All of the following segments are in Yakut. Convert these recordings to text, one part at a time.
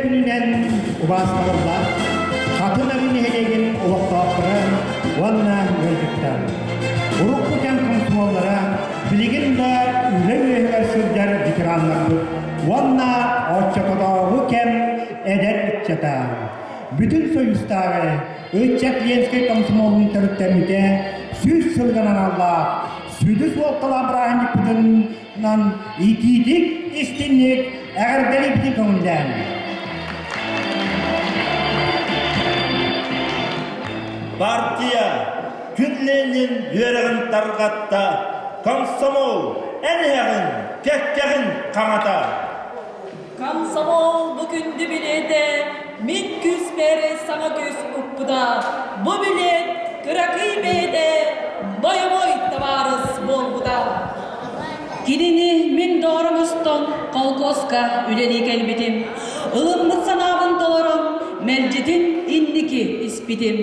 күнүнэн убаастабыллаах Хатын Арыы нэһилиэгин олохтоохторо уонна ыалдьыттар. Урукку кэм комсомоллара билигин да үлэ үөһүгэр сылдьар ветераннарбыт уонна оччотооҕу кэм эдэр ыччата. Бүтүн Союзтааҕы ыччат Ленскэй комсомолун төрүттэммитэ 100 сылынан аналлаах сүдү суолталаах бырааһынньыкпытынан итиитик истинник эҕэрдэлиибитин көҥүллээн. Партия күн Ленин үөрэҕин тарҕатта, комсомол эн иһэҕин, кэккэҕин хаҥата. Комсомол бу күндү билиэтэ мин күүспэр саҥа күүс укпута. Бу билиэт кыракый бэйэтэ бойобуой табаарыс буолбута. Кинини мин доҕорум оҥостон холкуоска үлэлии кэлбитим. Ылыммыт санаабын толорон, мэлдьитин инники испитим.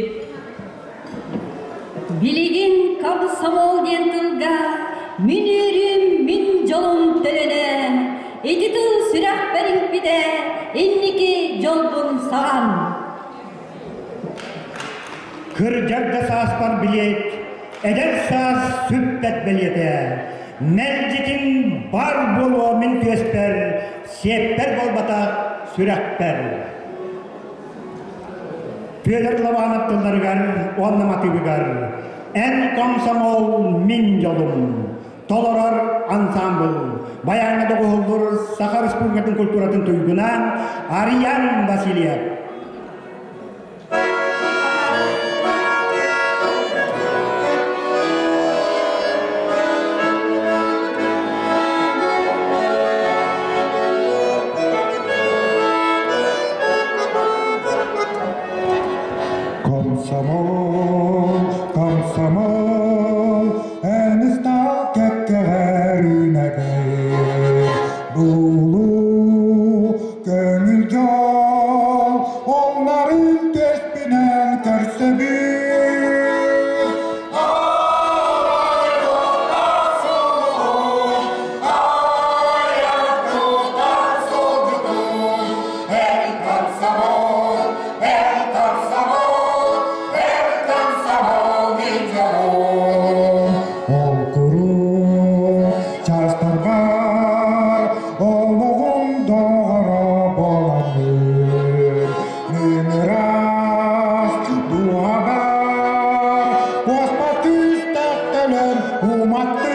Билигин комсомол диэн тылга мин үөрүүм, мин дьолум төлөнө. Ити тыл сүрэхпэр иҥпитэ, инники дьолбун саҕан. Кырдьар да сааспар билиэт, эдэр саас сүппэт бэлиэтэ. Мэлдьитин бар буолуо мин түөспэр, сиэппэр буолбатах сүрэхпэр. Петр Лобанов тылларыгар уонна матыыбыгар «Эн комсомол, мин дьолум» толорор ансаамбыл баяҥҥа доҕуһуллуур Саха Республикатын культуратын туйгуна Ариан Васильев. Комсомол, комсомол, эн ыстаал кэккэҕэр үүнэбин. Булуу, көҥүл дьол, оннарын түспүнэн көрсөбүн. Ол куруук чаастарбар олоҕум доҕоро буоламмын мин ыраас дууһабар уоспат күүстээх төлөн уматтым.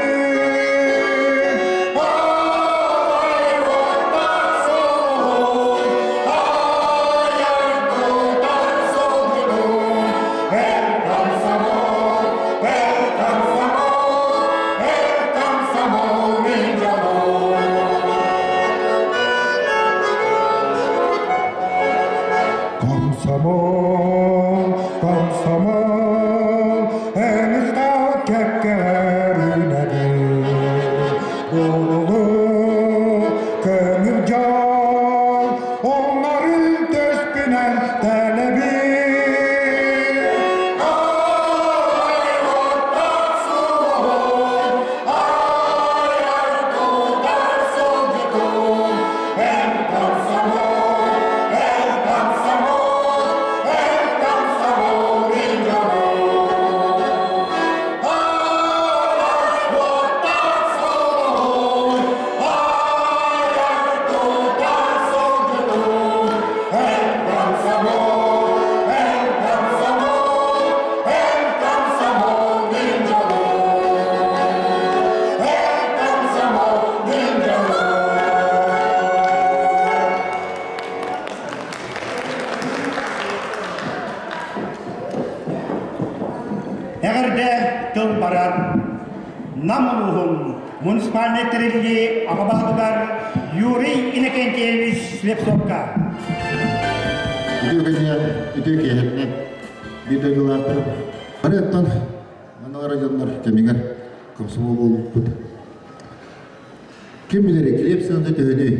Комсомол, комсомол, эн ыстаал кэккэҕэр үнэбин. Буолу көҥүл дьол, оннорун төспүнэн тэлэбин. Эҕэрдэ тыл барар Нам улууһун муниципальнай тэриллии аҕа баһылыгар Юрий Иннокентьевич Слепцовка. Үтүө күнүнэн, үтүө киэһэтинэн биир дойдулаахтарым. Барыттан манна дьоннор кэмигэр комсомол буолбуппут. Ким билэр килиэп сыаната төһөнүй?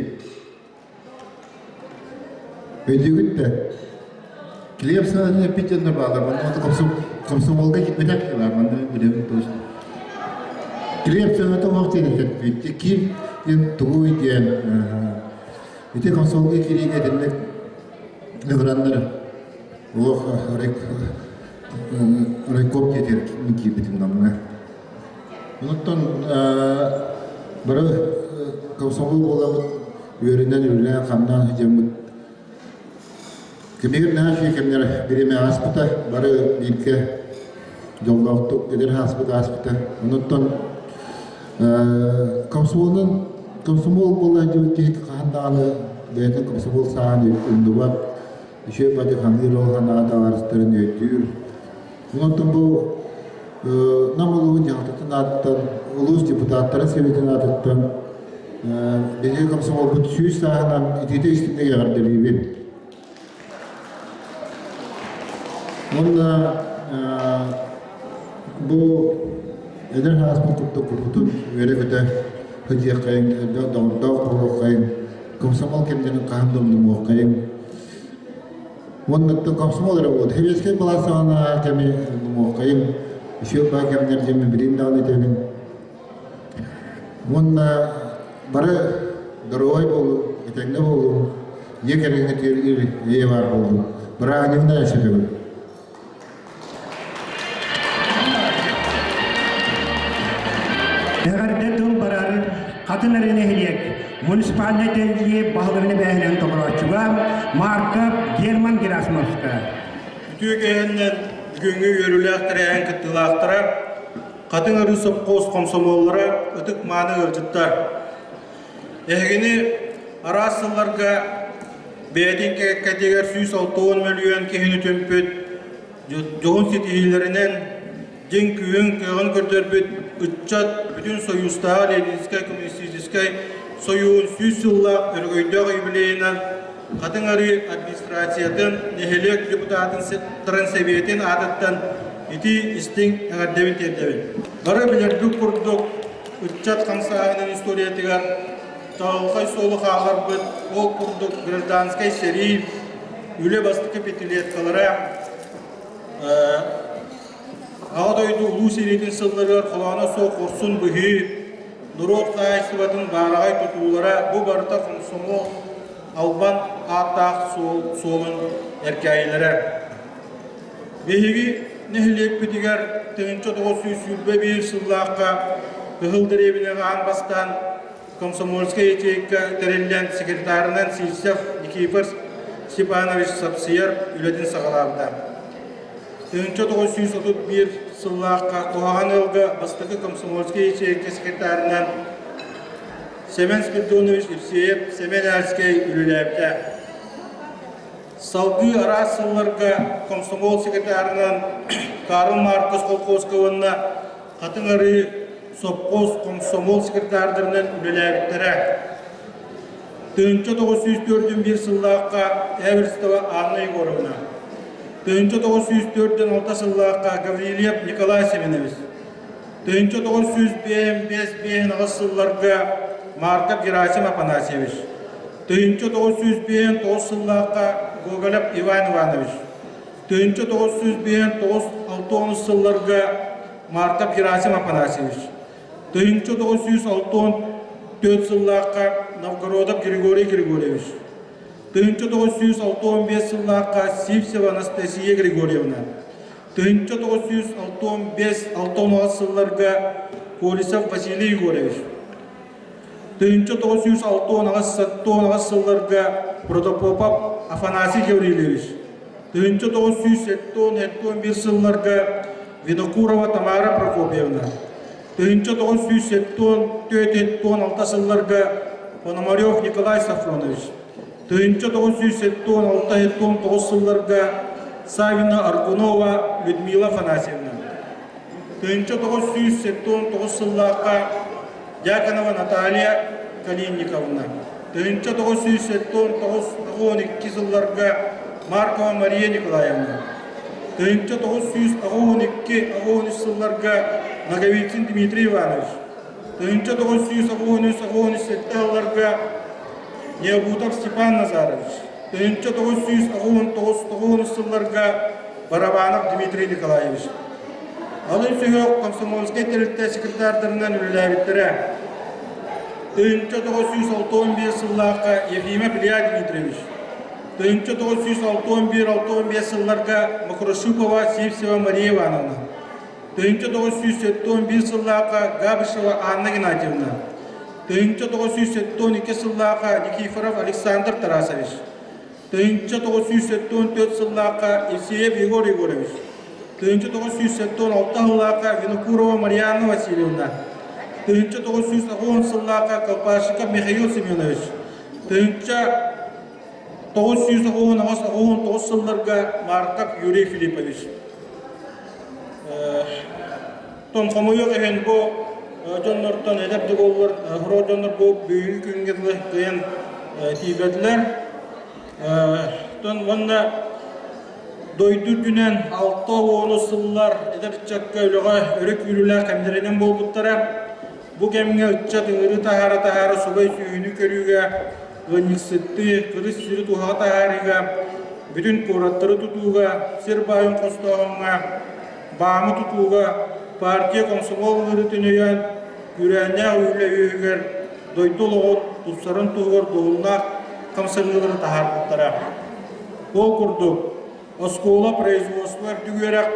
Өйдүүгүт да? Килиэп сыанатын эппит дьоннор бааллар. Манна комсомолга киирбэтэх баар. Манна билэбин точно. Килиэп сыаната олох диэн этэр. Ким диэн тугуй диэн ити комсомолга киириигэ итинник. ыҥыраннар олох райком диэтигэр киирбитим Намҥа. Онтон бары комсомол буоламмыт үөрэнэн үлэлээн-хамнаан сылдьаммыт Кэмигэр наһаа үчүгэй кэмнэр бириэмэ ааспыта, бары бииргэ дьоллоохтук эдэр ааспыт ааспыта. Онуттан комсомолунан комсомол буола сылдьыбыт киһи хаһан даҕаны бэйэтин комсомол сааһын умнубат, үчүгэй бадьы ханыыр ол санаата арыстарын өйдүүр. Онтон бу Нам улууһун дьаһалтатын аатыттан, улуус депутаттарын сэбиэтин аатыттан биһиги комсомолбут 100 сааһынан итиитэ истиҥник эҕэрдэлиибин. Уонна бу эдэр сааспыт курдук курутун үөрэ-көтө сылдьыаххайыҥ, элбэх доҕордоох буолуоххайыҥ, комсомол кэмнэрин хаһан да умнумуоххайыҥ. Уонна комсомол эрэ буолуо. Сэбиэскэй былаас саҕана кэми умнумуоххайыҥ, үчүгэй баа кэмнэр диэммин билигин даҕаны этэбин. Уонна бары доруобай буолуҥ, этэҥҥэ буолуҥ, дьиэ кэргэҥҥитигэр эйэ баар буоллун. Бырааһынньыгынан өссө Эҕэрдэ тыл барар Хатын эрэ нэһилиэк муниципальнай тэриллии баһылыгын эбээһинэн толорооччуга Марков Герман Герасимовска. Үтүө кэһэннэн бүгүҥҥү үөрүүлээх тэрээһин кыттыылаахтара, Хатыҥ Арыы сопхуос хомсомуоллара, ытык-мааны ыалдьыттар. Эһигини араас сылларга бэйэтин кэккэтигэр 160 мөлүйүөн киһини түмпүт дьоһун ситиһиилэринэн дьиҥ күүһүн-кыаҕын көрдөрбүт ыччат бүтүн Союзтааҕы Ленинскэй коммунистическай сойууһун 100 сыллаах өрөгөйдөөх юбилейынан Хатыҥ Арыы администрациятын, нэһилиэк депутатын сэбиэтин аатыттан итии истиҥ эҕэрдэбин тиэрдэбин. Бары билэрбит курдук, ыччат хамсааһынын историятыгар чаҕылхай суолу хаалларбыт, ол курдук гражданскай сэрии, үлэ бастакы пятилеткалара, Аҕа дойду Улуу сэриитин сылларыгар холооно суох хорсун быһыы, норуот хаһаайыстыбатын баараҕай тутуулара бу барыта хомсомуол албан ааттаах суолун эркээйилэрэ. Биһиги нэһилиэкпитигэр 1921 сыллаахха Кыһыл дэриэбинэҕэ аан бастаан комсомольскай ячейка тэриллэн секретарынан Сивцев Никифор Степанович Сапсыйар үлэтин саҕалаабыта. 1931 сыллаахха Куһаҕан ыалга бастакы комсомольскай ячейка секретарынан Семен Спиридонович Евсеев Семен Альскай үлэлээбитэ. Салгыы араас сылларга комсомол секретарынан Карл Маркс колхозка уонна Хатыҥ Арыы сопхуос комсомол секретардарынан үлэлээбиттэрэ. 1904 сыллаахха Эверстова Анна Егоровна, 1946 сыллаахха Гаврильев Николай Семенович, 1905 сылларга Марков Герасим Афанасьевич, 1959 сыллаахха Гоголев Иван Иванович, 1959 сылларга Мартов Герасим Афанасьевич, 1964 сыллаахха Новгородов Григорий Григорьевич, 1965 сыллаахха Сивцева Анастасия Григорьевна, 1965-66 сылларга Колесов Василий Егорович, 1968 сылларга Протопопов Афанасий Гаврильевич, 1971 сылларга Винокурова Тамара Прокопьевна, 1974-76 сылларга Пономарев Николай Сафронович, 1976-79 сылларга Савина Аргунова Людмила Афанасьевна, 1979 сыллаахха Дьяконова Наталья Калинниковна, 1979-12 сылларга Маркова Мария Николаевна, 1982-83 сылларга Ноговицын Дмитрий Иванович, 1983-87 сылларга Необутов Степан Назарович, 1989-90 сылларга Барабанов Дмитрий Николаевич. Алын сүһүөх комсомольскай тэрилтэ секретардарынан үлэлээбиттэрэ. 1965 сыллаахха Ефимов Илья Дмитриевич. 1961-65 сылларга Мокрощупова Сивцева Мария Ивановна, 1971 сыллаахха Габышева Анна Геннадьевна, 1972 сыллаахха Никифоров Александр Тарасович, 1974 сыллаахха Евсеев Егор Егорович, 1976 сыллаахха Винокурова Марианна Васильевна, 1980 сыллаахха Колпашиков Михаил Семенович, 1998 сылларга Марков Юрий Филиппович. Тон хомойуох иһин бу дьоннортон эдэр да буоллар, хоро дьоннор бу бүгүҥҥү күҥҥэ дылы кыайан тиийбэтилэр. Тон уонна дойду үрдүнэн 60 сыллар эдэр ыччакка үлэҕэ өрө күүрүүлээх кэмнэринэн буолбуттара. Бу кэмҥэ ыччат ыҥырыы таһаара-таһаара субай сүөһүнү көрүүгэ, ыанньыксыттыы, кырыс сири туһаҕа таһаарыыга, бүтүн куораттары тутууга, сир баайын хостооһуҥҥа, баамы тутууга партия комсомол ыҥырыытын өйөөн, күүрээннээх үлэ үөһүгэр дойду олоҕун тупсарын туһугар дуһуннаах хамсаныылары таһаарбыттара. Ол курдук, оскуола производство үрдүк үөрэх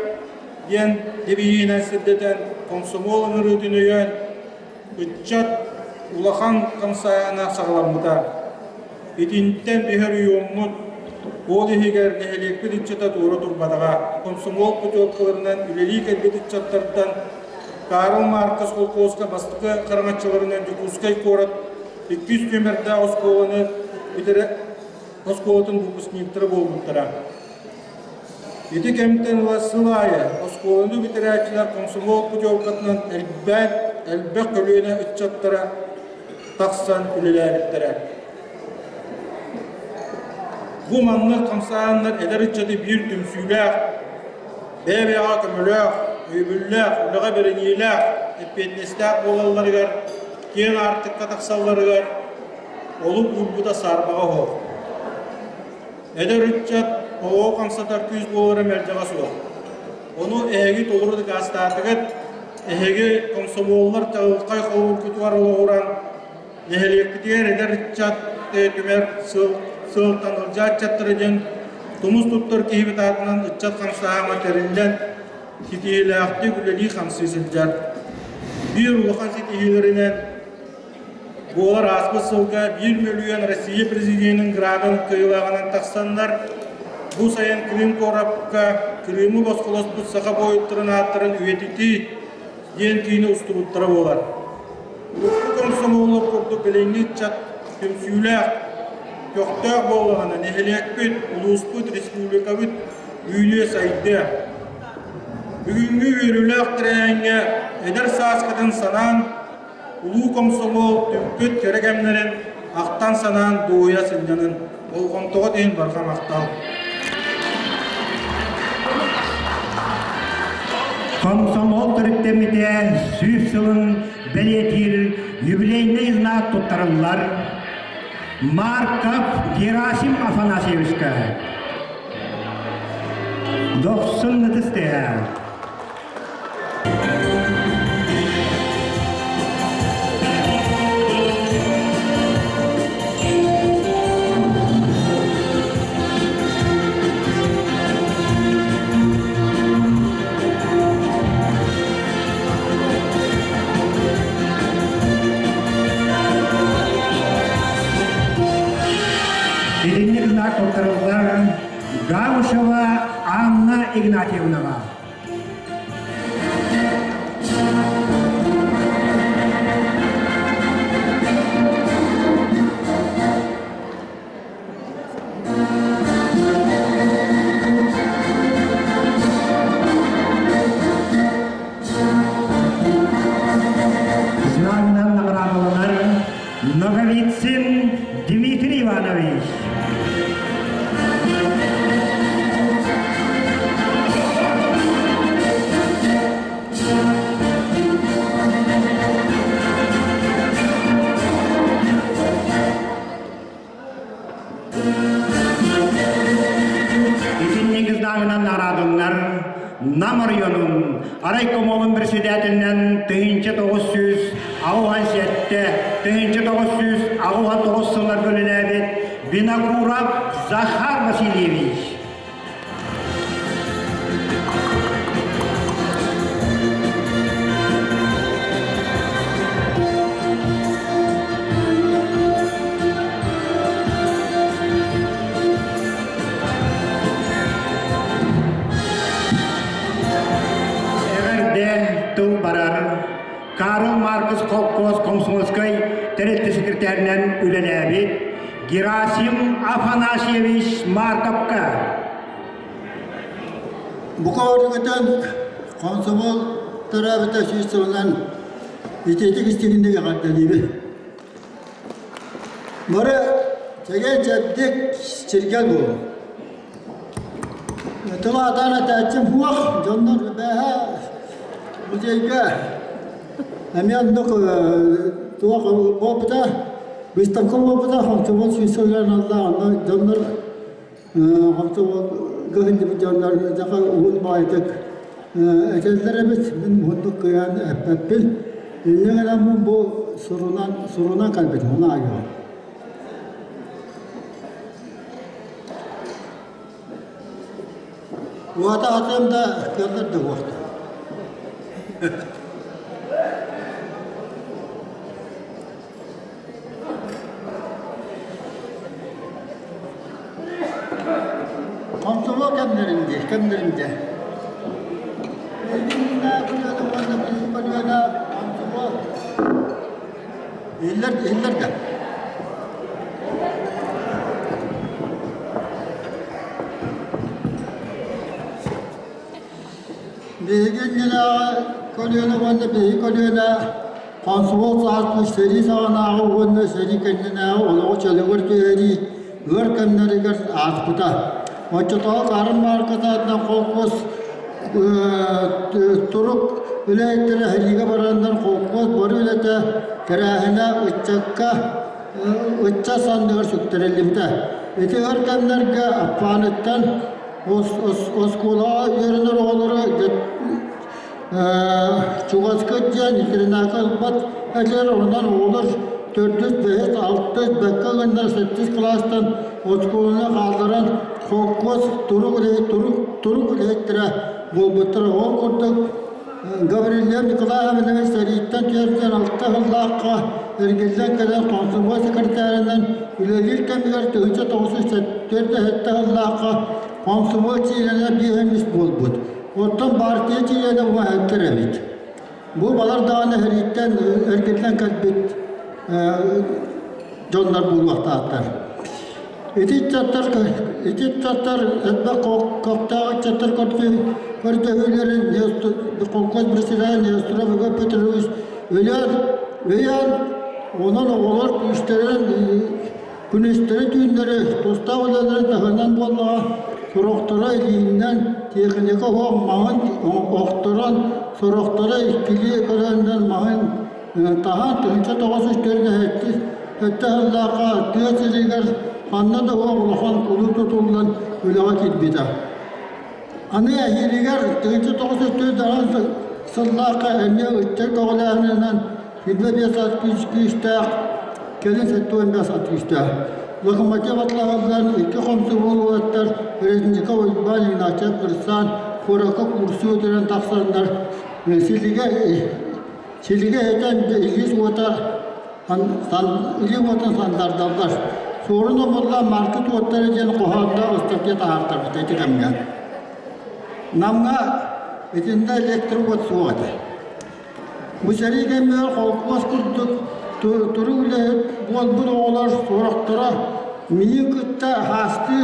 диэн девиһинэн сирдэтэн комсомол ыҥырыытын өйөөн, ыччат улахан хамсааһына саҕаламмыта. Итинтэн биһэр уйуоммут, ол иһигэр нэһилиэкпит ыччата туора турбатаҕа. Комсомол путевкаларынан үлэлии кэлбит ыччаттартан Карл Маркс холкуоска бастакы хараҥаччыларынан Дьокуускай куорат иккис нүөмэрдээх оскуоланы бүтэрэ оскуолатын выпускниктара буолбуттара. Ити кэмтэн ыла сыл аайы оскуоланы бүтэрээччилэр комсомол путевкатынан элбээн элбэх көлүөнэ ыччаттара тахсан үлэлээбиттэрэ. Бу маннык хамсааһыннар эдэр ыччаты биир түмсүүлээх, бэйэ-бэйэҕэ көмөлөөх, өйөбүллээх, үлэҕэ бэриниилээх, эппиэтинэстээх буолалларыгар, киэҥ аартыкка тахсалларыгар олук уурбута саарбаҕа суох. Эдэр ыччат оҕо хамсатар күүс буолара мэлдьэҕэ суох. Ону эһиги толору дакаастаатыгыт, эһиги комсомоллар чаҕылхай холуургутугар олоҕуран, нэһилиэкпитигэр эдэр ыччат түмэр сыл сылтан ылдьаа ыччаттара диэн тумус туттар киһибит аатынан ыччат хамсааһына тэриллэн, ситиһиилээхтик үлэлии-хамсыы сылдьар. Биир улахан ситиһиилэринэн Буолар ааспыт сылга 1 мөлүйүөн Россия президенин гранын кыайыылааҕынан тахсаннар, бу сайын Крым куоракка Крымы босхолоспут саха буойуттарын ааттарын үйэтитии диэн киинэ устубуттара буолар. Урукку комсомоллар курдук билиҥҥи ыччат түмсүүлээх, көхтөөх буоллаҕына нэһилиэкпит, улууспут, республикабыт үүнүө-сайдыа. Бүгүҥҥү үөрүүлээх тэрээһиҥҥэ эдэр сааскытын санаан Улуу комсомол түмпүт кэрэ кэмнэрин ахтан-санаан дуоһуйа сынньанын, болҕомтоҕут иһин барҕа махтал. Комсомол төрүттэммитэ сүүс сылын бэлиэтиир юбилейный знак туттарыллар Марков Герасим Афанасьевичка. Дохсун ытыстыһа. Итинник знак туттарыллар Гаушева Анна Игнатьевнаҕа. Знамынан наградаланар Ноговицын Дмитрий Иванович. Итинник знагынан нараадыннар Нам оройуонун райкомолун председателинэн 1967 1989 сылларга үлэлээбит. Винокуров Захар Васильевич. Эҕэрдэ тыл барар Карл Маркс холкуос комсомольскай тэрилтэ секретарынан үлэлээбит Герасим Афанасьевич Марковка. Бука барыгытын комсомол төрөөбүтэ сүүс сылынан итиитик истигинник эҕэрдэлиибин. Бары чэгиэн-чэбдик сиргэ буолуҥ. Тыла атаан этээччим суох, дьоннор бээһэ музейга эмиэ оннук туох буолбута, выставка буолбута, хомсомол сүүс сылынан аллаах, онно дьоннор хомсомол гыһындыбыт дьоннор дьаха уһун баҕайытык этэллэр эбит, мин уһуннук кыайан эппэппин. Инньэ гынан бу сурунан сурунан кэлбитим, ону аайыаҕым. Уота атыам да кыаллар да уохта. Комсомол кэмнэринде, кэмнэринде. Эйигиннэ көлүөнэ уонна билин көлүөнэ комсомол Иһиллэр, иһиллэр да. Биһиги иннинээҕи көлүөнэ уонна биһиги көлүөнэ хонсуол сааспыт сэрии саҕанааҕы уонна сэрии кэннинээҕи олоҕу чөлүгэр түһэрии ыар кэмнэригэр ааспыта. Оччотооҕу Харын Мааркатаатынан холкуос турук үлэһиттэрэ сэриигэ бараннар холкуос бары үлэтэ тэрээһинэ ыччакка ыччат санныгар сүктэриллибитэ. Ити өр кэмнэргэ Аппааныттан оскуолаҕа үөрэнэр оҕолору чугаскыт диэн интернакка ылбат этилэр, онон оҕолор төрдүс, бэһис, алтыс, бэккэ гыннар сэттис кылаастан оскуоланы хаалларан холкуос турук үлэһит турук үлэһиттэрэ буолбуттара. Ол курдук Гаврильев Николай Иванович сэрииттэн түөртэн алта сыллаахха эргиллэн кэлэн комсомол секретарынан үлэлиир кэмигэр 1974 сыллаахха комсомол чилиэнэ биэһэмис буолбут. Оттон партия чилиэнэ уһааттар эбит. Бу балар даҕаны сэрииттэн эргиллэн кэлбит дьоннор буолуохтаахтар. Ити ыччаттар ити ыччаттар элбэх көхтөөх ыччаттар көрдөһүүлэрин холкуос председатель Несторов Егор Петрович өлөр өйөөн онон оҕолор күүстэрин күнүстэри түүннэри тустаах үлэлэрин таһынан буоллаҕа сорохторо илииннэн техника оһох маһын охторон сорохторо иккилии көрөннөр маһын Таһаан 1997 сыллаахха тыа сиригэр ханна да суох улахан кулууп тутуллан үлэҕэ киирбитэ. Аны эһиилигэр 1904 сыллаахха эмиэ ыччат көҕүлээһининэн 25 ат күүстээх, кэлин 75 ат күүстээх. Локомотив атлаһаллар икки хомсомуол уолаттар Резников Уйбаан Игнатьев Кырсан куоракка курсу өтөрөн тахсаннар силигэ Силигэ этэн илиис уота илии уотун сандардаллар. Суорун омулла маркет уоттара диэн хоһоонно ыстатыйа таһаартарбыта ити кэмҥэ. Намҥа итиннэ электро-уот суох этэ. Бу сэрии кэмигэр холкуос курдук турук үлэһит буолбут оҕолор сорохторо миигин кытта хаастыы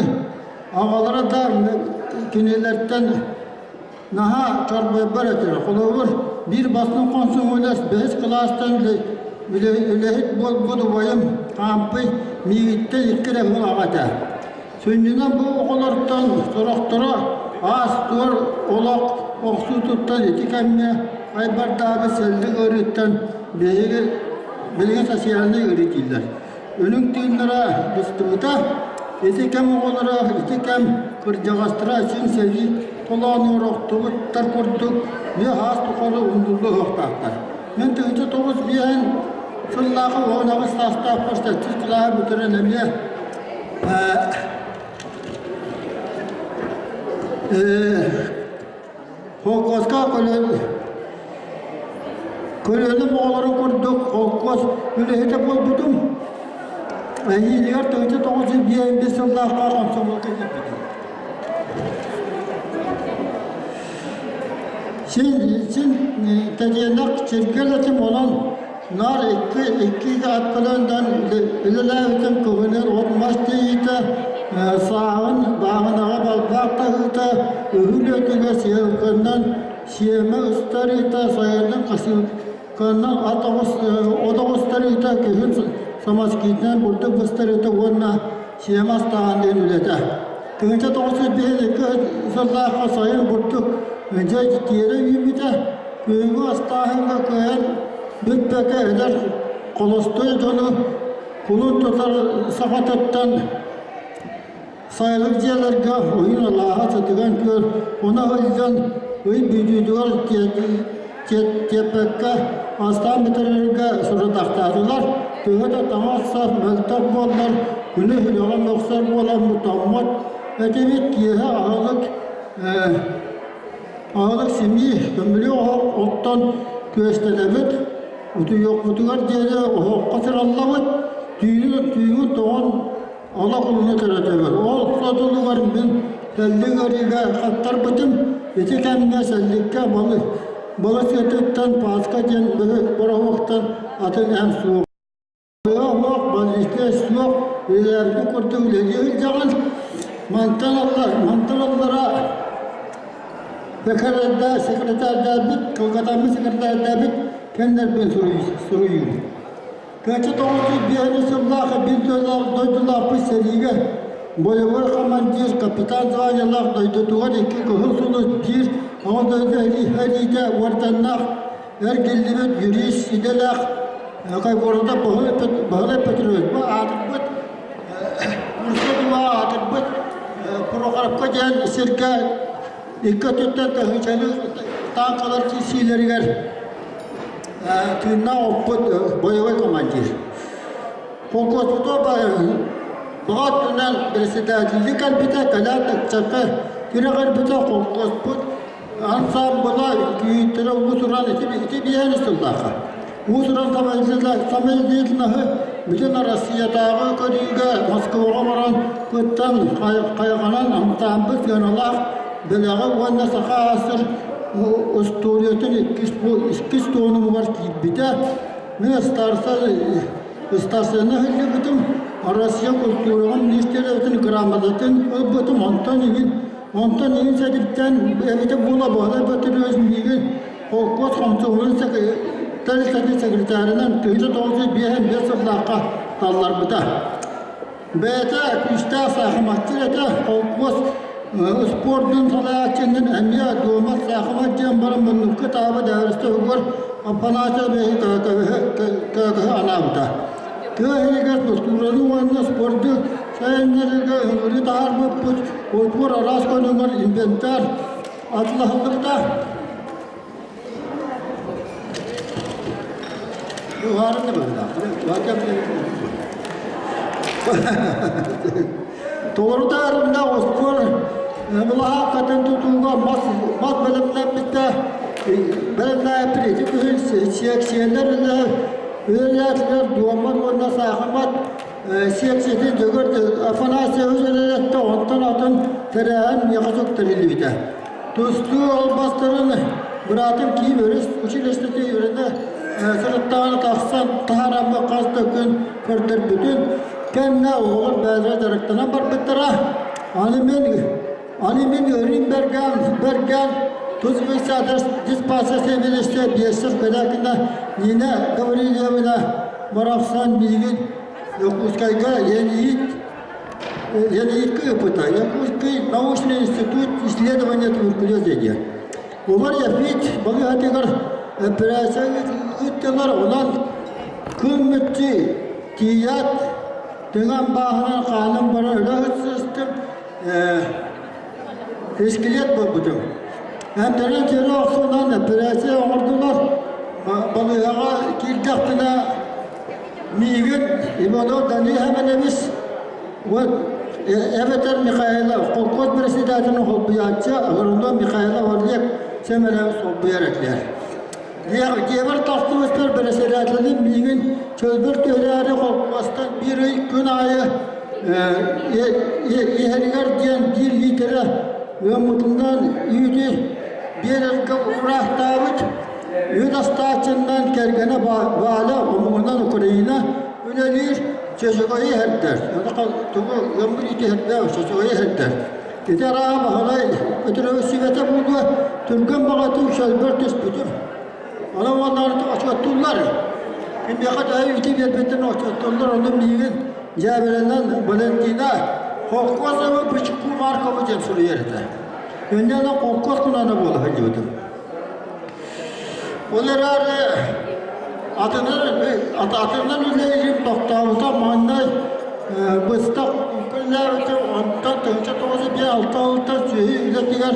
аҕалара да кинилэртэн Наһаа чорбойбор этилэр. Холобур, биир бастыҥ хомсомуолес бэһис кылаастан үлэһит буолбут убайым Хаампый миигиттэн икки эрэ сыл аҕа этэ. Сүнньүнэн бу оҕолортон сорохторо аас-туор олох охсуутуттан ити кэмҥэ айбардаабыт сэллик ыарыыттан биһиги билигин социальнай ыарыы дииллэр. Өлүҥ тыыннара быстыбыта, ити кэм оҕолоро, ити кэм кырдьаҕастара син сэрии толоонугар охтубуттар курдук үө-хаас тухары умнуллуо суохтаахтар. Мин 1909 сыллаахы 18 саастаахпар сэттис кылааһы бүтэрэн эмиэ Холкуоска көлүөнэм оҕолорун курдук холкуос үлэһитэ буолбутум. Эһиилигэр 1995 сыллаахха комсомолга киирбитим. Син, син тэтиэнэх сиргэ этим, онон наар икки, икки ат көлөнөн үлэлээбитим кыһынын от-мас тиийиитэ, сааһын бааһынаҕа балбаах таһыыта, ыһыы үлэтигэр сиэлкэннэн сиэмэ ыстарыыта, сайынын хасыыканнан ат оҕус, от оҕустарыыта, күһүн самоскитынан бурдук быстарыыта уонна сиэмэ астааһын диэн үлэтэ. 1952 сыллаахха сайын бурдук дьэ тиэрэ үүммүтэ. Күһүҥҥү астааһыҥҥа кыайан бүппэккэ эдэр холостуой дьону кулун тутар саҕатыттан сайылык дьиэлэргэ уһун алааһа сытыган күөл оно сылдьан ый бүтүүтүгэр тиэппэккэ астаан бүтэрэргэ сорудахтаатылар. Төһө да таҥас-сап мөлтөх буоллар, күнү үлэҕэ мөхсөр буолан тоҥмот этибит. Киэһэ аһылык аһылык симии көмүлү оһох оттон күөстэнэбит. Утуйуохпутугар диэри оһоххо сыраллабыт. Түүнү түүнү тоҕон Олох ууну төрөтөбүн. Ол содулугар мин сэллик ыарыыга хаптарбытым. Ити кэмҥэ сэлликкэ балыс балыс ыатыттан Пааска диэн бороһуоктан атын эм суох. Суох, больничнай суох, үлэлээбитин курдук үлэлии сылдьаҕын. Мантан алла, мантан аллара секретардаабыт, кылгатаммыт секретардаабыт кэннэрбин суруйуу. Кыача 905 сыллаах биир дойдулаахпыт сэриигэ бойобуой командир, капитан званиелаах дойдутугар икки кыһыл сулус биир Аҕа дойду сэриитэ уордьаннаах эргиллибит юрист идэлээх города Баһылай Петрович бу аатырбыт Курска тула аатырбыт Прохоровка диэн сиргэ икки өттүттэн тыһыынчалыы тааҥкалар киирсиилэригэр Тыыннаах оппут боевой командир. Холкуоспутугар баҕа өттүнэн председателлии кэлбитэ, кэлээт ыччакка тирэҕирбитэ, холкуоспут ансаамбыла кийииттэрэ уус-уран ити, ити биэһин сыллаахха. Уус-уран самодеятельноһы бүтүн Россиятааҕы көрүүгэ Москваҕа баран кыттан хайҕанан ансаамбыл сыаналаах бэлэҕи уонна Саха АССР устуоруйатын иккис, иккис туонугар киирбитэ. Мин ыстаарсыйаны сылдьыбытым, Россия культураҕын министиэристибэтин грамотатын ылбытым, онтон иһин онтон иһин сэдиптэн эбитэ буола Баһылай Петрович миигин холкуос хомсомуолун тэрилтэтин секретарынан 1955 сыллаахха талларбыта. Бэйэтэ күүстээх саахыматчыт этэ, холкуос спордун салайааччынын эмиэ дуомат саахымат диэн баран муннукка таабы дэһэристэ угар Афанасий көөкөһү анаабыта. Тыа иһигэр культураны уонна спорду сайыннарыыга ыҥырыы таһаарбыппыт, отбор араас көрүҥэр инвентарь атылаһыллыбыта. Уһаарынна быһыылаах. Толору таарынна остуол былаһааккатын тутууга мас мас бэлэмнэммитэ бэлэмнээппит ити күһүн сиэксийэлэр үлэлээтилэр дуоман уонна саахымат сиэксийэтин Дьөгүөр Афанасьевич үлэлэттэ онтон атын тэрээһин миэхэ сүктэриллибитэ. Тустуу албастарын быраатым Киев өрүс училищеты үөрэнэ сырыттаҕына тахсан таһаараммын хас да күн көрдөрбүтүн кэннэ оҕолор бэйэлэрэ дьарыктанан барбыттара. Аны мин аны мин өрүүн бэргээн бэргээн тус диспансер сэбиэдиссэйэ Биэссэр Корякина Нина Гаврильевна барахсан миигин Дьокуускайга Леонид Леонидка ыыппыта. Якутский научный институт исследования туберкулеза диэн. Улар Яфит балыыһатыгар операция ыыттылар, онон күн мүччү тиийээт, тыҥам бааһынан хааным баран өлө сыстым, скелет буолбутум. Эмтэрин сири охсуунан операция оҥордулар. Балыыһаҕа киирдэхпинэ миигин Иванов Данил Семенович вот. Эбэтэр Михайлов, холкуос председателин холбуйааччы агроном Михайлов Олег Сэмэлэв солбуйар этилэр. Дьиэбэр тахсыбыттар бэрэссэдээтэлим миигин чөлбөр түһэрээри холкуостан биир ый күн аайы иһэригэр диэн биир лиитэрэ ыаммытынан үүтү биэрэргэ уураахтаабыт. Үүт астааччыннан кэргэнэ Валя омугунан Украина үлэлиир чөчөгөйү иһэрдэр. Тугу ыаммыт үүтү иһэрдээх чөчөгөйү иһэрдэр. Ити арааһа Баһылай Петрович сүбэтэ буолуо, түргэн баҕатык чөлбөр түспүтүм. Онон уоннаарыта отчуоттууллар. Кимиэхэ төһө үүтү биэрбиттэрин отчуоттууллар, ону миигин дьээбэлэнэн Валентина Холкуосова Бычку Маркова диэн суруйар этэ. Инньэ холкуос кунаана буола сылдьыбытым. Ол эрээри атынан атынан үлэлиирим тохтообута маҥнай быстах үлэлээбитим, онтон 1956 сылтан сүөһү үлэтигэр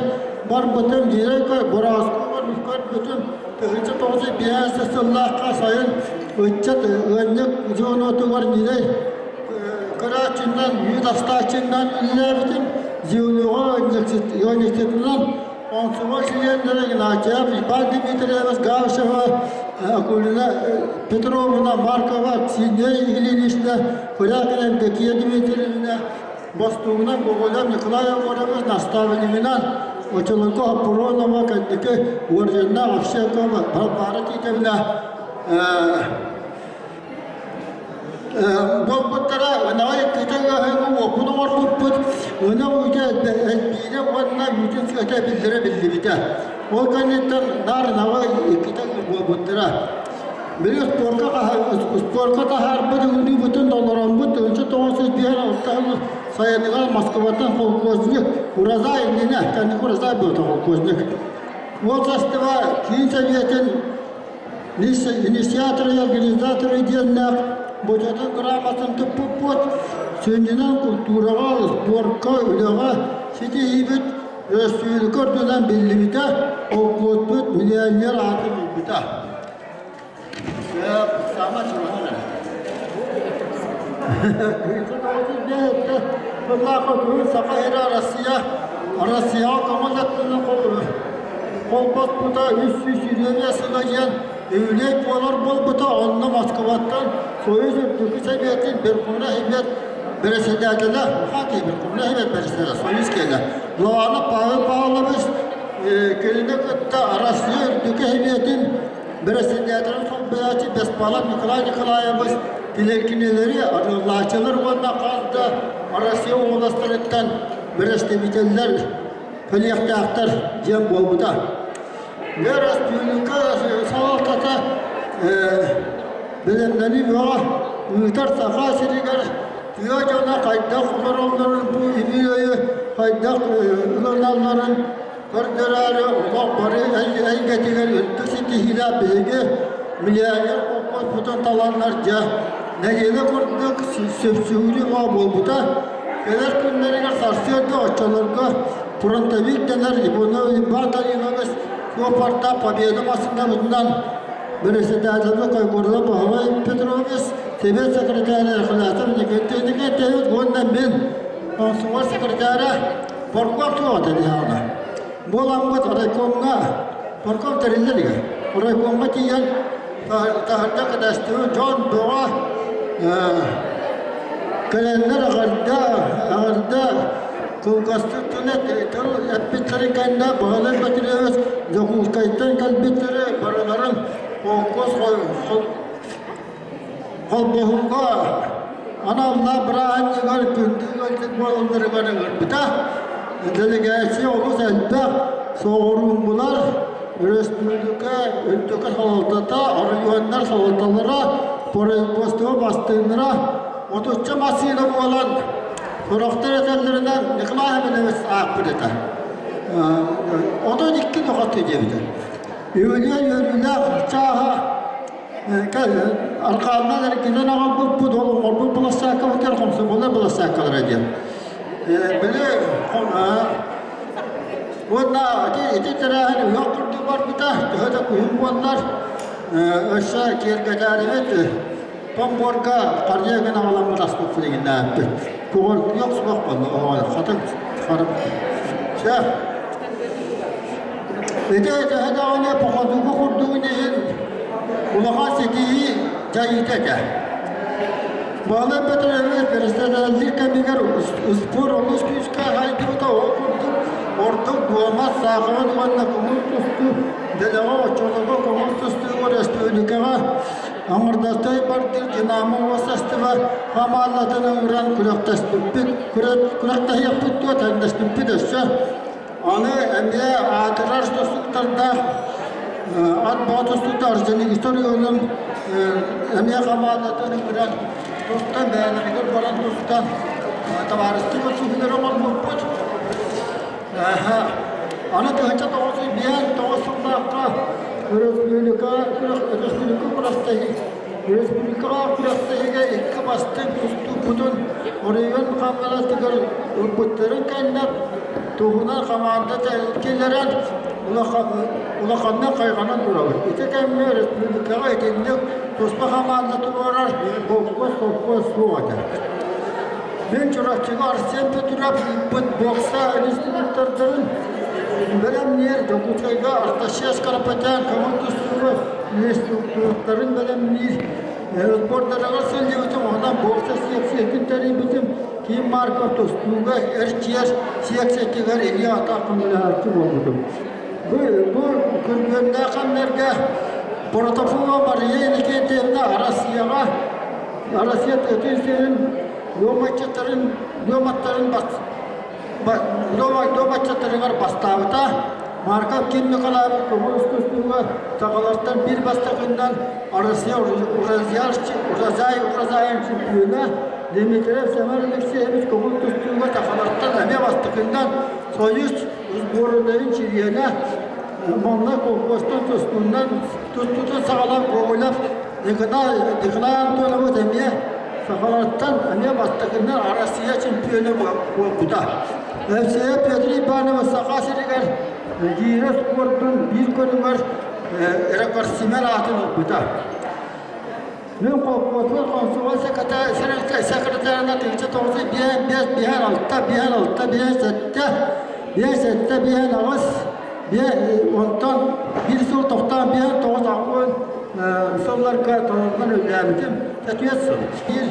барбытым, биирэ Борооскуобар көрбүтүм, 1905 сыллаахха сайын ыччат ыанньык звенотугар ньирэй көрөөччүнэн, үүт астааччынан үлэлээбитим, звеноҕа ыанньыксытынан Онсуга чилиэннэрэ Игнатьев, Иван Дмитриевич Гавшева, Акулина Петровна Маркова, Ксения Ильинична Корякина, Евдокия Дмитриевна Бостуугунан Гоголев Николай Егорович наставнигынан Очолонко Аппуронова кэнники Уордьаннаах Овсекова Балбаара Титовна Буолбуттара ынаҕы иккитэ ыаһыҥы уоппун оҥорбуппут, ынах үүтэ элбиирэ уонна үүтүн сыата биллэрэ биллибитэ. Ол кэнниттэн наар ынаҕы иккитэ буолбуттара. Били спорка, спорка таһаарбыт ыҥырыыбытын толороммут 1996 сыл сайыныгар Москваттан холкуозник Уразай иннинэ, кэнники Уразай буолта холкуозник. Уопсастыба Киин Сэбиэтин Инициаторы и организаторы диэннээх Бочатын грамотатын туппуппут, сүнньүнэн култуураҕа, спорка, үлэҕэ ситиһиибит өрөспүүбүлүкэ үрдүнэн биллибитэ, холкуоспут миллионер аатын ылбыта. Саамай чугаһын Саха сирэ Россия Россияҕа көҥүл өттүнэн холбоспута 325 сыла диэн үбүлүөй буолар буолбута, онно Москваттан Союз Үрдүкү Сэбиэтин Верховнай Совет бэрэссэдээтэлэ, Хакей Верховнай Совет бэрэссэдээтэлэ, Союз киэнэ, Лобанов Павел Павлович кинини кытта Россия Үрдүкү Сэбиэтин бэрэссэдээтэлин солбуйааччы Беспалов Николай Николаевич кинилэри арыаллааччылар уонна хас да Россия уоластарыттан бэрэстэбиитэллэр кэлиэхтээхтэр диэн буолбута. Өрөспүүбүлүкэ салалтата бэлэмнэнии бөҕө ыытар Саха сиригэр тыа дьоно хайдах олороллорун, бу үбүлүөйү хайдах ылыналларын көрдөрөөрү олох бары эйгэтигэр үрдүк ситиһиилээх биһиги миллионер холкуоспутун таланнар дьэ нэдиэлэ курдук сөпсөһүү буолбута. Кэлэр күннэригэр сарсыарда оччолорго фронтовик дэнэр Иванов Иван Данилович суоппардаах Победа массыынабытынан председателгэ Койгурлов Баһылай Петрович, Сэбиэт секретаря Рахлятов Никита Никитевич уонна мин комсомол секретаря Парков суох этэ диэҕэ. Буоламмыт райкомҥа парком тэриллэ илигэ. Райкомҥа тиийэн таһырдьа кэтэстибит дьон бөҕө кэлэннэр эҕэрдэ эҕэрдэ кылгастык тыл тыл эппиттэрин кэннэ Баһылай Петрович Дьокуускайтан кэлбиттэри барыларын холкуос холбоһукка аналлаах бырааһынньыгар күндү ыалдьыт буолалларыгар ыҥырбыта. Дэлэгээссийэ олус элбэх, соҕурууҥҥулар, өрөспүүбүлүкэ үрдүкү салалтата, оройуоннар салалталара, производство бастыҥнара отучча массыына буолан, сорохтор этэллэринэн Николай Семенович аахпыт этэ. 32 нохоту диэбитэ. Үбүлүөй үөрүүлээх чааһа Аркааннан эргинэн аҕалбыппыт, ол оҥорбут былассааккабытыгар хомсомуоллар былассааккалара диэн. Били уонна ити ити тэрээһин ыһыах курдук барбыта, төһө да күһүн буоллар, өссө киэргэтээрибит, помбуорга харыйа гына аҕаламмыт аспыт билигиннээппит. Көҕөр күөх суох буолла, хата харах. Чэ, ити төһө даҕаны походуга курдугун иһин улахан ситиһии дьайыыта этэ. Баһылай Петрович председателлиир кэмигэр успуор олус күүскэ хайдыбыта, ол курдук ордук дуомат, саахымат уонна көҥүл тустуу дэлэҕэ оччолорго көҥүл тустуу өрөспүүбүлүкэҕэ аҥардастай бардыр Динамо уопсастыба хамаандатын ыҥыран күрэхтэспиппит, күрэхтэһиэхпит дуо тэҥнэспиппит өссө. Аны эмиэ аатырар тустууктардаах ат бөҕө тустуута Орджоникидзе оройуонун эмиэ хамаандатын ыҥыран тустан бэйэлэригэр баран тустан табаарыстыы көрсүһүүлэри оҥорбуппут. Аны 1959 сыллаахха өрөспүүбүлүкэ өрөспүүбүлүкэ күрэхтэһии республикаҕа күрэхтэһиигэ икки бастыҥ тустуукпутун оройуон хамаандатыгар ылбыттарын кэннэ туһунан хамаанда киллэрэн улаханнык хайҕанан турабыт. Ити кэмҥэ республикаҕа итинник туспа хамаанда туруорар холкуос холкуос суох этэ. Мин Чурапчыга Арсен Петров ыыппыт бокса инструктордарын бэлэмниир Дьокуускайга Арташес Карапетян көҥүл тустууга инструктордарын бэлэмниир сбордарыгар сылдьыбытым, онон бокса сиэксийэтин тэрийбитим, Ким Марков тустууга эрчийэр сиэксийэтигэр илии-атах көмөлөһөөччү буолбутум. Бу, бу күргүөмнээх кэмнэргэ Протопова Мария Иннокентьевна Россияҕа Россия тыатын сирин дуомаччыттарын дуоматтарын бас дуомаччыттарыгар бастаабыта. Марков Ким Николаевич көҥүл тустууга сахалартан биир бастакыннан Россия Уразай Уразайын чемпиона Дмитриев Семен Алексеевич көҥүл тустууга сахалартан эмиэ бастакыннан Союз сборунайын чилиэнэ манна колхозтан тустуунан тустуутун саҕалаан Гоголев Николай, Николай Антонович эмиэ сахалартан эмиэ бастакынан Россия чемпиона буолбута. Евсеев Петр Иванович Саха сиригэр гиирэ спордун биир көрүҥэр рекордсмен аатын ылбыта. Мин холкуоспар комсомол секретарына 1955 5 6 5 6 5 7 5 7 5 8 онтон биир сыл тохтоон биэһэн тоҕус аҕыс сылларга толорунан үлэлээбитим. Ответ сыл. Биир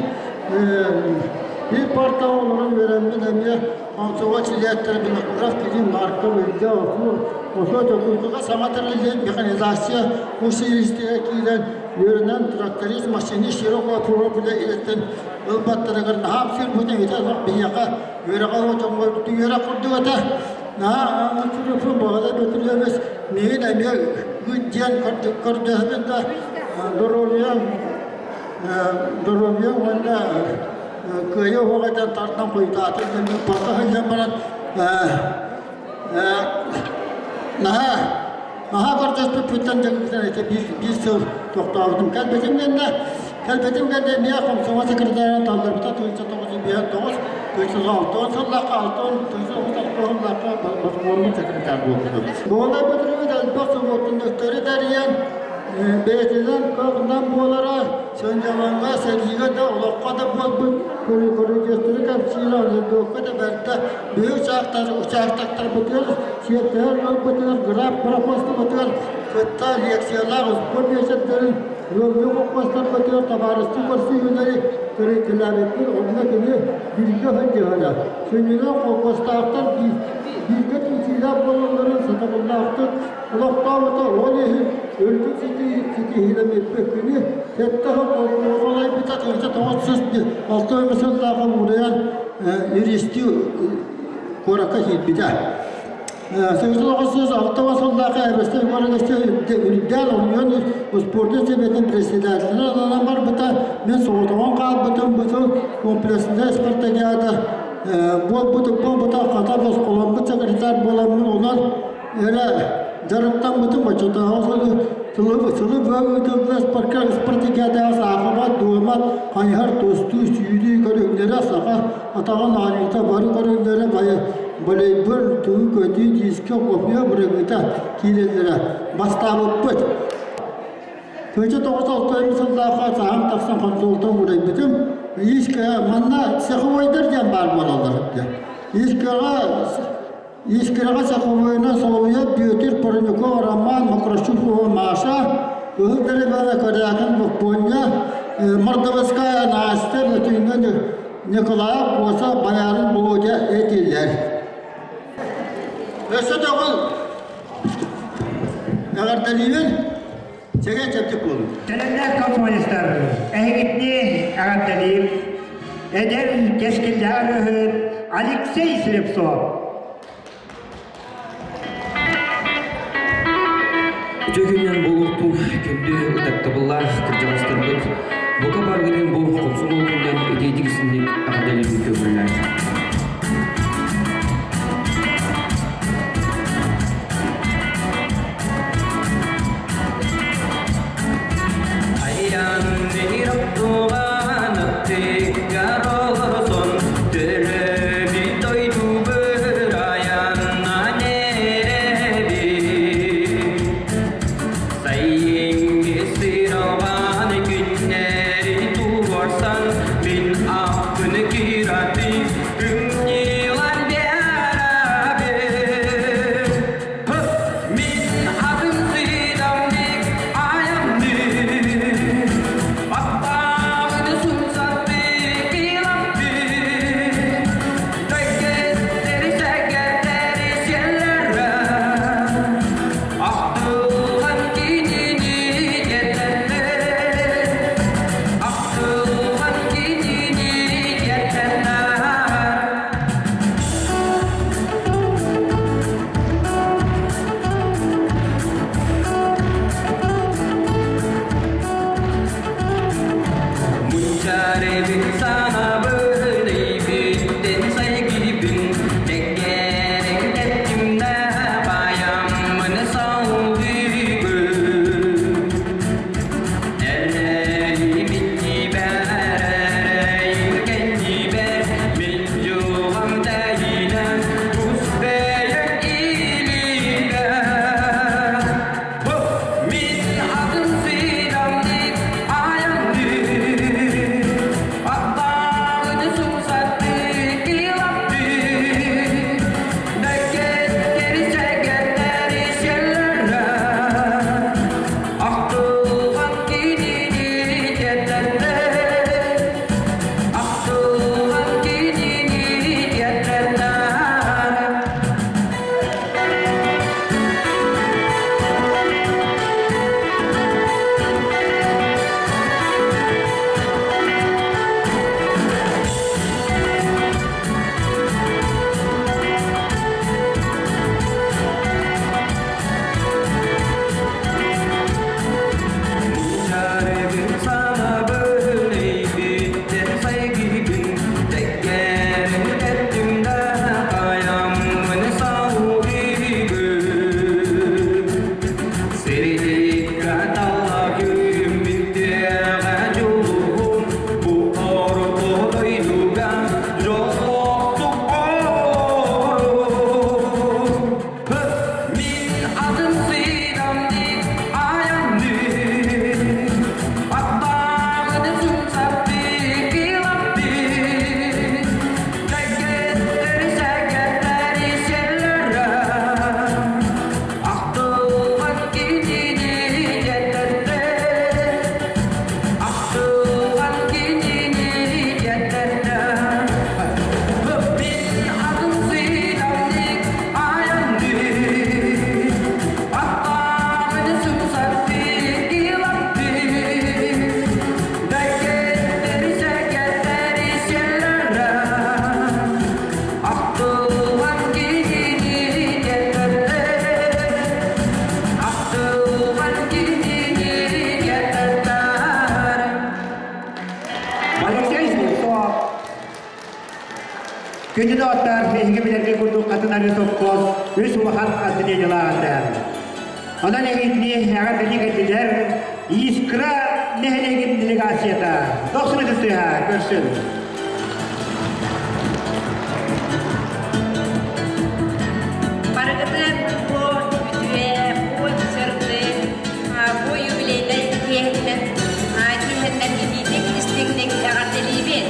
биир партаҕа олорон үөрэммит эмиэ комсомол чилиэттэрэ Винокуров Кирилл Марков Илья Окур Осо Дьокуускайга саҥа тэриллибит механизация училищетыгар киирэн үөрэнэн тракторист, машинист широкого профиля идэтин ылбаттарыгар наһаа сирбутун ити биһиэхэ үөрэҕэ дьоҥҥо үөрэх курдук этэ. Наһаа Чурапчы Баҕала Бөтүрүөбүс миигин эмиэ ыыт диэн көрдөһөбүн да доруобуйам доруобуйам уонна кыайыы уһуҕа тардан хойутаатым диэн барда сылдьан баран наһаа наһаа көрдөспүппүттэн дьэ ити биир сыл тохтообутум. Кэлбитим кэннэ Кэлбитим кэннэ эмиэ комсомол секретарынан талларбыта 1959 1960 сыллаахха 69 сыллаахха комсомолун секретарь буолбутум. Буолай Петрович элбэх субуотунньуктары тэрийэн бэйэтинэн кыаҕынан буолара сынньалаҥҥа, сэриигэ да, олоххо да буолбут көрүдьүөстэри кэпсиирэ, анекдокка да бэртэ биһи учаастактарбытыгар, сиэттиһэр ыалбытыгар, граф пропостабытыгар кытта лекциялаах спорт биэчэрдэрин Ыаллыы холкуостарбытыгар табаарыстыы көрсүһүүлэри тэрийкэлээбиппит, онно кини бииргэ сылдьыһара. Сүнньүнэн холкуостаахтар бииргэ түмсүүлээх буолалларын сатабыллаахтык олохтообута, ол иһин үрдүк ситиһиилэммиппит. Кини сэттэ сыл салайбыта 1996 сыллааҕы уурайан юристыы куоракка киирбитэ. 1906 сыллаахха Эбэстэн Ивановичка үрдээн оройуон успуордун сэбиэтин председателинэн ананан барбыта. Мин соҕотоҕун хаалбытым бу сыл комплекснай спартакиада буолбут буолбута хата босхоломмут секретарь буоламмын онон эрэ дьарыктаммытым оччотооҕу сылы сылы быһа ыытыллар спартакиадаҕа саахымат, дуомат, хайыһар, тустуу, сүүрүү көрүҥнэрэ саха атаҕын оонньуута бары көрүҥнэрэ волейбол, тугу көтүү, диискэ, копия бырыгыта киирэллэрэ. Бастаабыппыт. 1996 сыллаахха саһан тахсан хонсуолтан уурайбытым. Манна цеховойдар диэн баар буолаллар. Искаҕа Искраҕа цеховойунан соловьев Бүөтүр Парников Роман Мокрощупова Маша Ыһык Деревяна Корякин Боппуонньа Мордовская Настя Бөтүҥҥэ Николаев Куоса Боярин Володя этилэр. Өссө төгүл эҕэрдэлиибин Чэгэ чэбдик буолун. Тэлэннээх коммунистар, эһигитни эҕэрдэлиир эдэр кэскиллээх ырыаһыт Алексей Слепцов. Үтүө күннэн буолуохтун күндү ытыктабыллаах кырдьаҕастарбыт бука барыгытын бу комсомол күнүнэн итиитик истиҥник эҕэрдэлиирбит көҥүллээх. Айан Мин аппыны кирати күннилар Мин атым сыйдамник аянды, Аттағыны сумсатты килапты, Тәкеттері сәкеттері селлері, Ақтылған кинини кетенді, Ақтылған кинини кетенді. Мунчаарыбын санабын өйбүттэн сайгыыбын Тэҥҥэриҥ тэттимнэ баайаммын салгыыбын Ахтылган кинини тиэрдэллэр, ахтылган кинини тиэрдэллэр. Мунчаарыбын санабын өйбүттэн сайгыыбын Тэккэрин тэттим да айаммын салгыыбын Сириликка талла күммүттээҕэ дьулуһум Бу орто дойдуга дьоллоохтук олорум Мин атын сыйдамдик аянды Аттағыны сумсатты килапты Сәкеттері сәкеттері селлері Ақтылған кенені жететті Ақтылған кенені жететті Мин атын сыйдамдик аянды Аттағыны сумсатты килапты Дәкеттері сәкеттері селлері Ақтылған кенені жететті Ақтылған кенені жететті Алексей Слепцов. Күндү доҕоттор, эһиги билэргэ курдук атын арыы сопхуос үс улахан отделениелааҕар. Онон эһигини эҕэрдэни кэллилэр Искра нэһилиэгин делегацията дохсун ытыстыһа көрсүн. Барыгытын бу үтүө, бу сырдык, бу юбилейдай киэһэттэн киэһэттэн итиитик истиҥник эҕэрдэлиибин.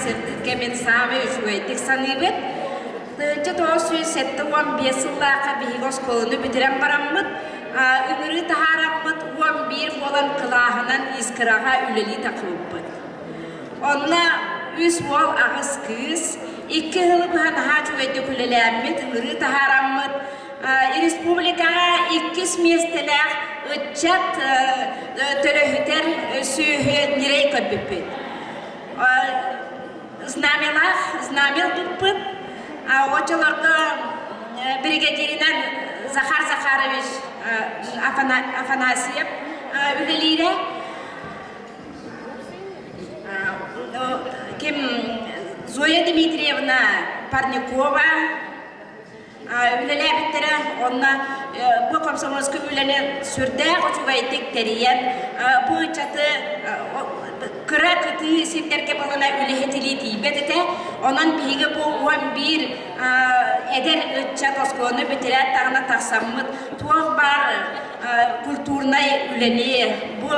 сырдык кэмин саамай үчүгэйдик саныыбыт. 1975 сыллаахха биһиги оскуоланы бүтэрэн бараммыт, ыҥырыы таһаараммыт 11 буолан кылааһынан Искраҕа үлэлии тахсыбыппыт. Онно үс уол, аҕыс кыыс, икки сылы быһа наһаа үчүгэйдик үлэлээммит, ыҥырыы таһаараммыт, республикаҕа иккис миэстэлээх ыччат төлөһүтэр сүөһү ньирэй көрбүппүт. Знамялаах, знамя туппут. Оччолорго биригэдьииринэн Захар Захарович Афанасьев үлэлиирэ. Ким Зоя Дмитриевна Парникова үлэлээбиттэрэ. Онно бу комсомольскай үлэни сүрдээх үчүгэйдик тэрийэн, бу ыччаты кыра кытыы сирдэргэ балана үлэһит илии тиийбэт этэ. Онон биһиги бу 11 эдэр ыччат оскуоланы бүтэрээт даҕаны тахсаммыт туох баар культурнай үлэни, бу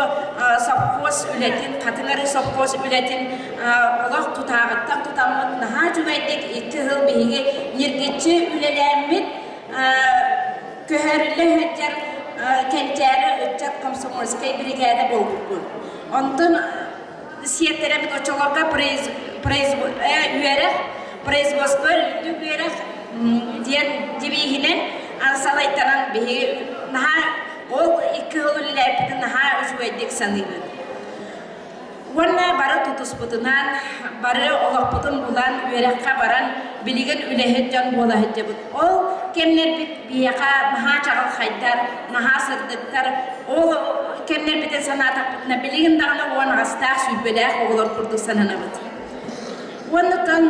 совхоз үлэтин, Хатыҥ Арыы совхоз үлэтин олох тутааҕыттан тутаммыт наһаа үчүгэйдик икки сыл биһиги ньиргиччи үлэлээммит көһөрүллэ сылдьар кэнчээри ыччат комсомольскай биригээдэ буолбуппут. Онтон сиэттэрэбит оччолорго үөрэх, производство үрдүк үөрэх диэн девиһинэн салайтаран биһиги наһаа ол икки сыл үлэлээбиппитин наһаа үчүгэйдик саныыбыт. Уонна бары тутуспутунан, бары олохпутун булан, үөрэххэ баран, билигин үлэһит дьон буола сылдьабыт. Ол кэмнэрбит биһиэхэ наһаа чаҕылхайдар, наһаа сырдыктар. Ол кэмнэрбитин санаатахпытына, билигин даҕаны уон аҕыстаах, сүүрбэлээх оҕолор курдук сананабыт. Уоннатан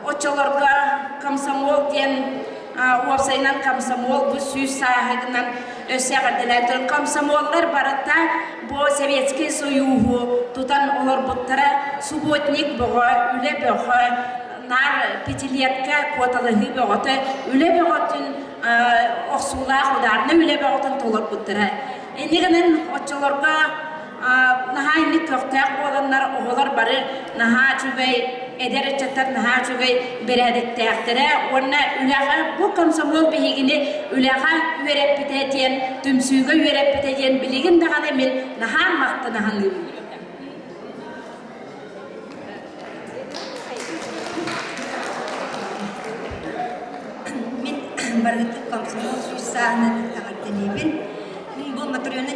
оччолорго комсомол диэн уопсайынан комсомол бу сүүс сааһыгынан өссө эҕэрдэлээн комсомоллар барыта бу Советский Союһу тутан олорбуттара субботник бөҕө, үлэ бөҕө, наар пятилетка куоталаһыы бөҕөтө, үлэ бөҕөтүн охсуулаах ударнай үлэ бөҕөтүн толорбуттара. Инньэ гынан оччолорго наһаа инник көхтөөх буоланнар оҕолор бары наһаа үчүгэй эдэр ыччаттар наһаа үчүгэй бэрээдэктээхтэрэ уонна үлэҕэ бу комсомол биһигини үлэҕэ үөрэппитэ диэн түмсүүгэ үөрэппитэ диэн билигин даҕаны мин наһаа махтана саныыбын. Мин барыгытын комсомол сүүс сааһынан эҕэрдэлиибин. Мин бу Матрена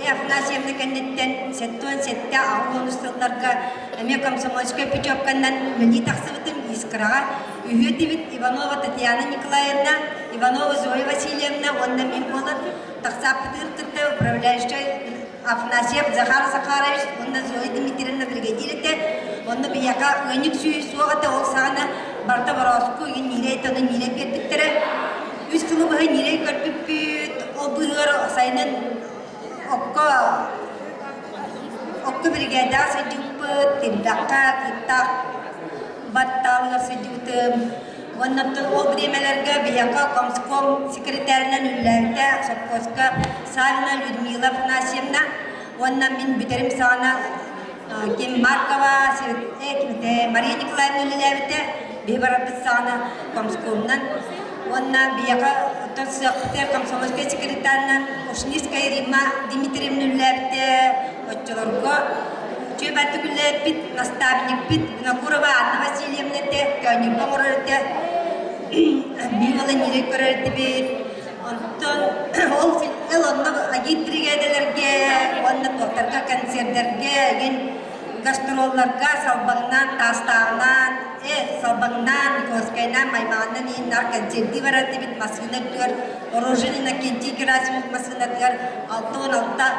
Афанасьевна кэнниттэн 77 аҕыс сылларга эмиэ комсомольскай путевканан үлэлии тахсыбытым Искраҕа. Үһүө этибит Иванова Татьяна Николаевна, Иванова Зоя Васильевна уонна мин буолан тахсааппытыгар кытта управляющай Афанасьев Захар Захарович уонна Зоя Дмитриевна бригадир этэ. Онно биһиэхэ ыанньык сүүһү суох этэ, ол саҕана барыта борооску игин ньирэй тону ньирэй биэрбиттэрэ. Үс сылы быһа ньирэй көрбүппүт, ол быыһыгар сайынын окко окко биригээдэҕэ сылдьыбыппыт, тирбэххэ, кыттаах баттаалыгар сылдьыбытым. Уонна ол бириэмэлэргэ биһиэхэ комском секретарынан үлэлээбитэ совхозка Савина Людмила Афанасьевна уонна мин бүтэрим саҕана Ким Маркова, Мария Николаевна үлэлээбитэ, биһи барарбыт саҕана комскомунан уонна биһиэхэ оттон сыахпытыгар комсомольскай секретарынан Ушницкая Римма Дмитриевна үлэлээбитэ, оччолорго үчүгэй бардык үлэлээбиппит, наставникпит Винокурова Анна Васильевна этэ, көөнньөрбө оҥорор этэ, биир уола ньирэй көрөр этибит. Онтон ол эл онно агит биригээдэлэргэ уонна туохтарга концердэргэ игин гастролларга Салбаҥнаан, Таастааҕынаан, э Салбаҥнаан, Никольскайнаан, Маймаҕаннан иһин наар концердыы барар этибит массыына өттүгэр Рожин Иннокентий Герасимов массыынатыгар 66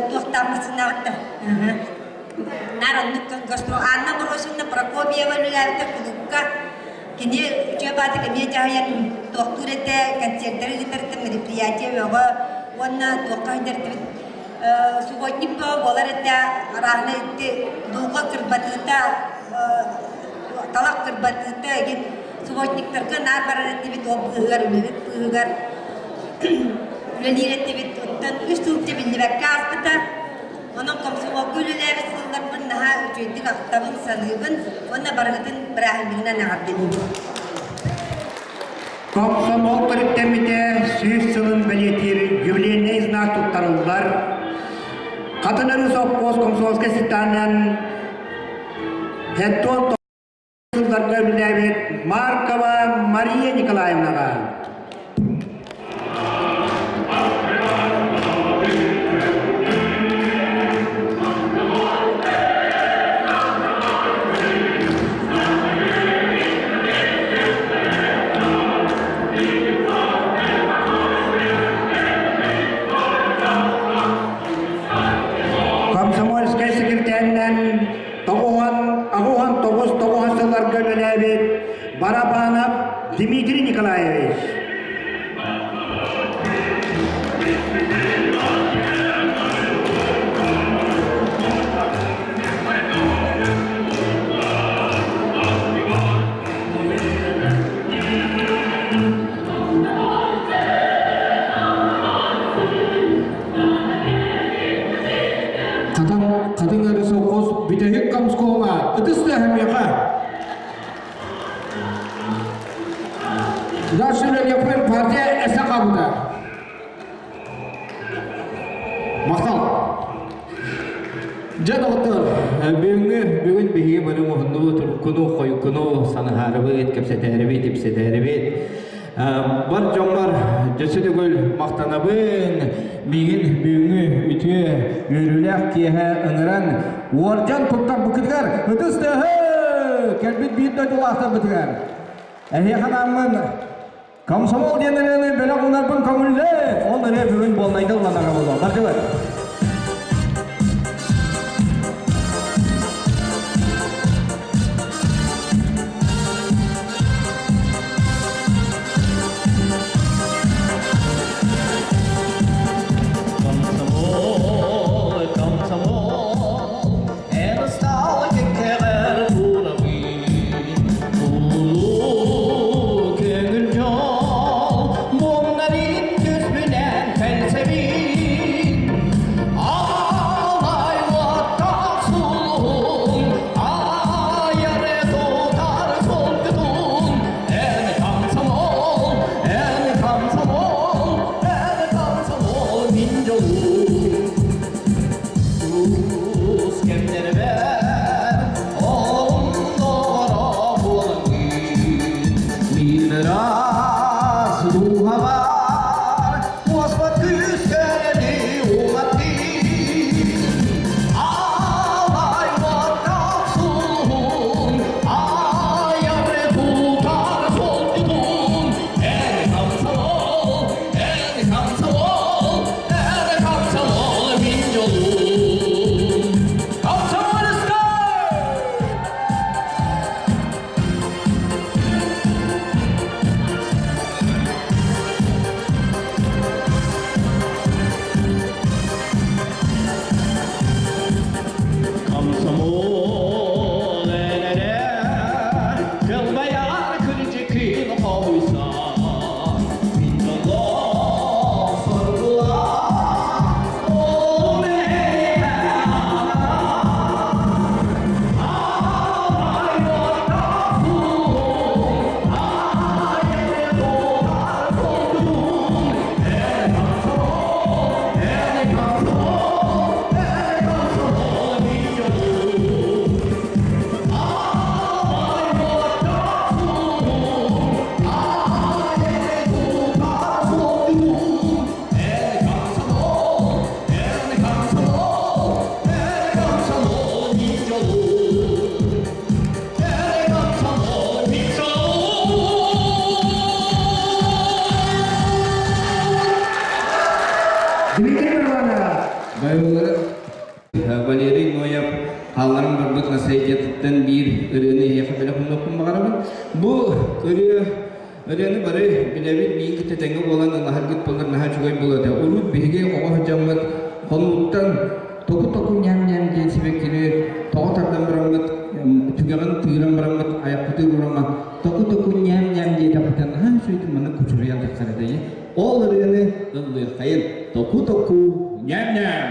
туохтаах массыынаҕыттар наар оннук гастрол Анна Амбросьевна Прокопьева үлэлээбитэ кулуупка Кини үтүө баатык эмиэ дьаһайан туохтуур этэ, концертэри ыытар этэ, мероприятие бөҕө уонна туохха сылдьар субботник бөҕө буолар этэ, арааһынай ити дулҕа кырбатыыта, талах кырбатыыта игин субботниктарга наар барар этибит, ол быыһыгар үлэбит быыһыгар үлэлиир этибит. Оттон үс сыл биллибэккэ ааспыта. Онон комсомолга үлэлээбит сылларбын наһаа үчүгэйдик ахтабын, саныыбын уонна барыгытын бырааһынньыгынан эҕэрдэлиибин. Комсомол төрүттэммитэ сүүс сылын бэлиэтиир юбилейнай знак туттарыллар. Хатын өрүс сопхуос комсомольскай ситаанан Хеттон сылларга үлэлээбит Маркова Мария Николаевнаҕа. Комсомольскай секретарынан тоҕуһан аҕуһан тоҕус тоҕуһан сылларга үлэлээбит Барабанов Дмитрий Николаевич. Хатан хатыҥ өрүс совхоз бүтэһик комскола ытыс тыаһа Дальше Лепин партия эсэ кабыта. Махтал. Дьэ доҕоттор, бүгүҥҥү бүгүн биһиги бары муһуннубут, уруккуну, хойуккуну санаһаарыбыт, кэпсэтээрибит, ипсэтээрибит. Бар дьоммор дьөсө төгүл махтанабын. Миигин бүгүҥҥү үтүө үөрүүлээх киэһэ ыҥыран уордьан туттарбыккытыгар ытыс тыаһы кэлбит биир дойдулаахтарбытыгар. Эһиэхэ анааммын Комсомол диэн ырыаны бэлэх уунарбын көҥүллээ! Ол ырыа бүгүн буолнайда ылланара буолуо. Бардыбыт! Комсомол, комсомол, эн ыстаалы кэккэҕэр туурабын. Улуу көҥүл дьол, муҥнарын түспүнэн кэлсэбин. Алай уоттаах сулуһун, айары тутар солгутун, эн комсомол, эн комсомол, эн комсомол мин дьолум. Тус кэмнэрбэр олоҕум доҕоро буолаҥҥын, мин ыраас дууһабар уоспат күүскэни уматтын. Алай уоттаах сулуһун, айар тутар солдьутун, эн комсомол, эн комсомол, эн комсомол мин дьолум. Комсомольскай! Комсомол эрэрэ кылбайар кырдьыкын хоһуйса мин дьоллоох соргулаах олум Дмитрий Иванов. Байылары Валерий Ноев хаалларан барбыт наследиетыттан биир ырыаны эһиэхэ бэлэх уунуохпун баҕарабын. Бу ырыа ырыаны бары билэбит, миин кытта тэҥҥэ буолан ыллаһаргыт буоллар наһаа үчүгэй буолуо этэ. Урут биһиги оҕо сылдьаммыт хонууттан току-току ньээм-ньээм диэн сибэккини тоҕо тардан бараммыт, түгэҕин тыыран бараммыт, айахпытыгар ураммат току-току ньээм-ньээм диэтэхпитинэ наһаа үчүгэйдик маннык кучуруйан тахсар этэ. Ол ырыаны ыллыаххайын току-току ньээм-ньээм.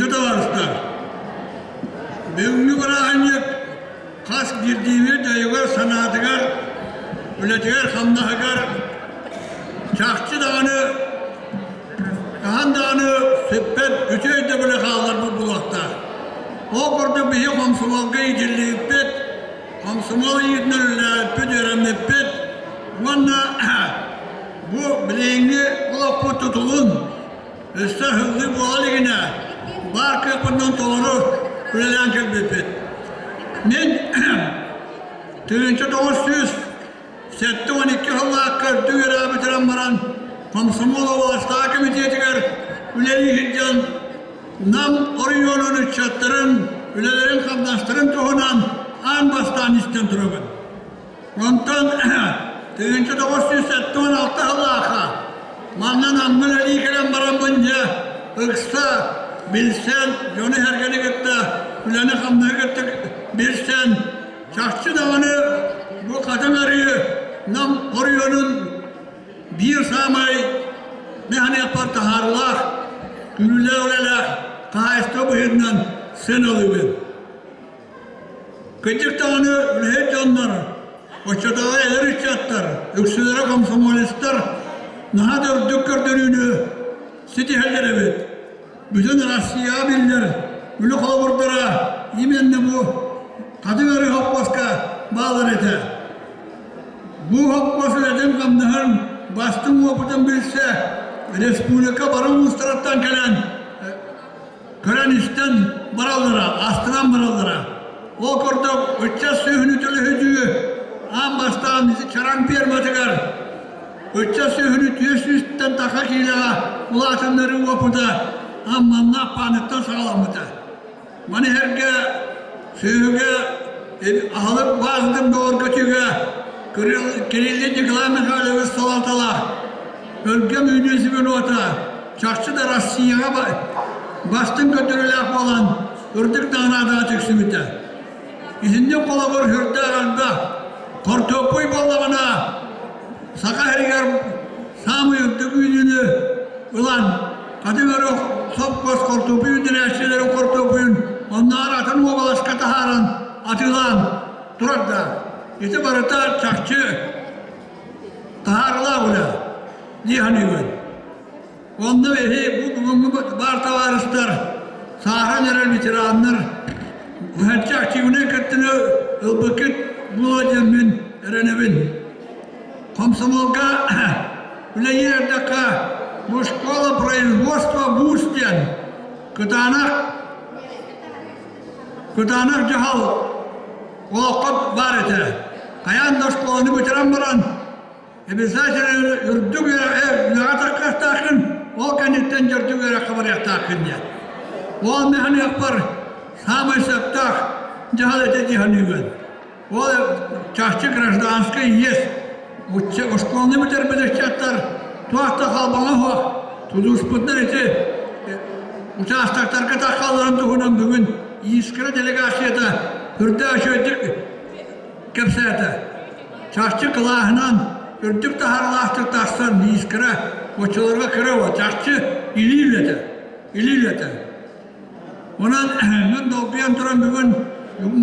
Күндү табаарыстар! Бүгүҥҥү бырааһынньык хас биирдиибит өйүгэр-санаатыгар, үлэтигэр-хамнаһыгар чахчы даҕаны хаһан даҕаны сүппэт үтүө өйдөбүлү хаалларбыт буолуохтаах. Ол курдук биһи хомсомуолга иитиллибиппит, хомсомуол иитинэн үлэлээбиппит, үөрэммиппит уонна бу билиҥҥи олохпут тутулун Өссө ыһыллыы буола илигинэ баар кыахпытынан толору үлэлээн кэлбиппит. Мин 1972 сыллаахха үрдүк үөрэҕи бүтэрэн баран Комсомол уобаластааҕы кэмитиэтигэр үлэлии сылдьан Нам оройуонун ыччаттарын үлэлэрин-хамнастарын туһунан аан бастаан истэн турабын. Онтон 1976 сыллаахха манна Намҥа үлэлии кэлэн бараммын дьэ ыкса билсэн, дьону-сэргэни кытта, үлэни-хамнаһы кытта билсэн, чахчы даҕаны бу Хатыҥ Арыы Нам оройуонун биир саамай механикпар таһаарыылаах, күүрүүлээх үлэлээх хаһаайыстыба быһыытынан сыаналыыбын. Кырдьык даҕаны үлэһит дьоннор, оччотооҕу эдэр ыччаттар, үксүлэрэ комсомолецтар наһаа да үрдүк көрдөрүүнү ситиһэллэр эбит. Бүтүн Россияҕа биллэр үлэ холобурдара именно бу Хатыҥ Арыы хоппуоска бааллар этэ. Бу хоппуос үлэтин-хамнаһын бастыҥ уопутун билсэ республика бары улуустарыттан кэлэн Көрөн-истэн бараллара, астынан бараллара. Ол курдук ыччат сүөһүнү төлөһүтүү аан бастаан Чараҥ пиэрматыгар ыччат сүөһүнү түөрт сүүстэн таха киилэҕэ улаатыннарыы уопута Амманна Аппааныттан саҕаламмыта. Маны сэргэ сүөһүгэ аһылык баазатын бөҕөргөтүүгэ Кирилл Николай Михайлович салалталаах Өлгөм үүнүү звенота чахчы да Россияҕа бастыҥ көрдөрүүлээх буолан үрдүк наҕараадаҕа тиксибитэ. Итинник холобур сүрдээх элбэх. Хортуоппуй буоллаҕына Саха сиригэр саамай үрдүк үүнүүнү ылан Хатыҥ Өрөх сопхуос хортуоппуй үүннэрээччилэрин хортуоппуйун оннооҕор атын уобаласка таһааран атыылаан турар да ити барыта чахчы таһаарылаах үлэ дии саныыбын. Онно эһи бу бүгүҥҥү баар табаарыстар, сааһыран эрэр ветераннар быһаччы активнай кыттыыны ылбыккыт буолуо диэн мин эрэнэбин. Комсомолга үлэлиир эрдэххэ бу школа производства вуз диэн кытаанах кытаанах дьаһал олоххо баар этэ. Хайаан да оскуоланы бүтэрэн баран обязательно үрдүк үөрэҕэ таххыахтааххын, ол кэнниттэн үрдүк үөрэххэ барыахтааххын диэн. Ол механикпар саамай сөптөөх дьаһал этэ дии саныыбын. Ол чахчы гражданскай иэс. Оскуоланы бүтэрбит ыччаттар туох да халбаҥа суох тутуспутунан ити учаастактарга таххалларын туһунан бүгүн Искра делегацията үрдээх үчүгэйдик кэпсээтэ. Чахчы кылааһынан үрдүк таһаарыылаахтык тахсан Искра оччолорго кыра чахчы илии үлэтэ, илии үлэтэ. Онон мин долгуйан туран бүгүн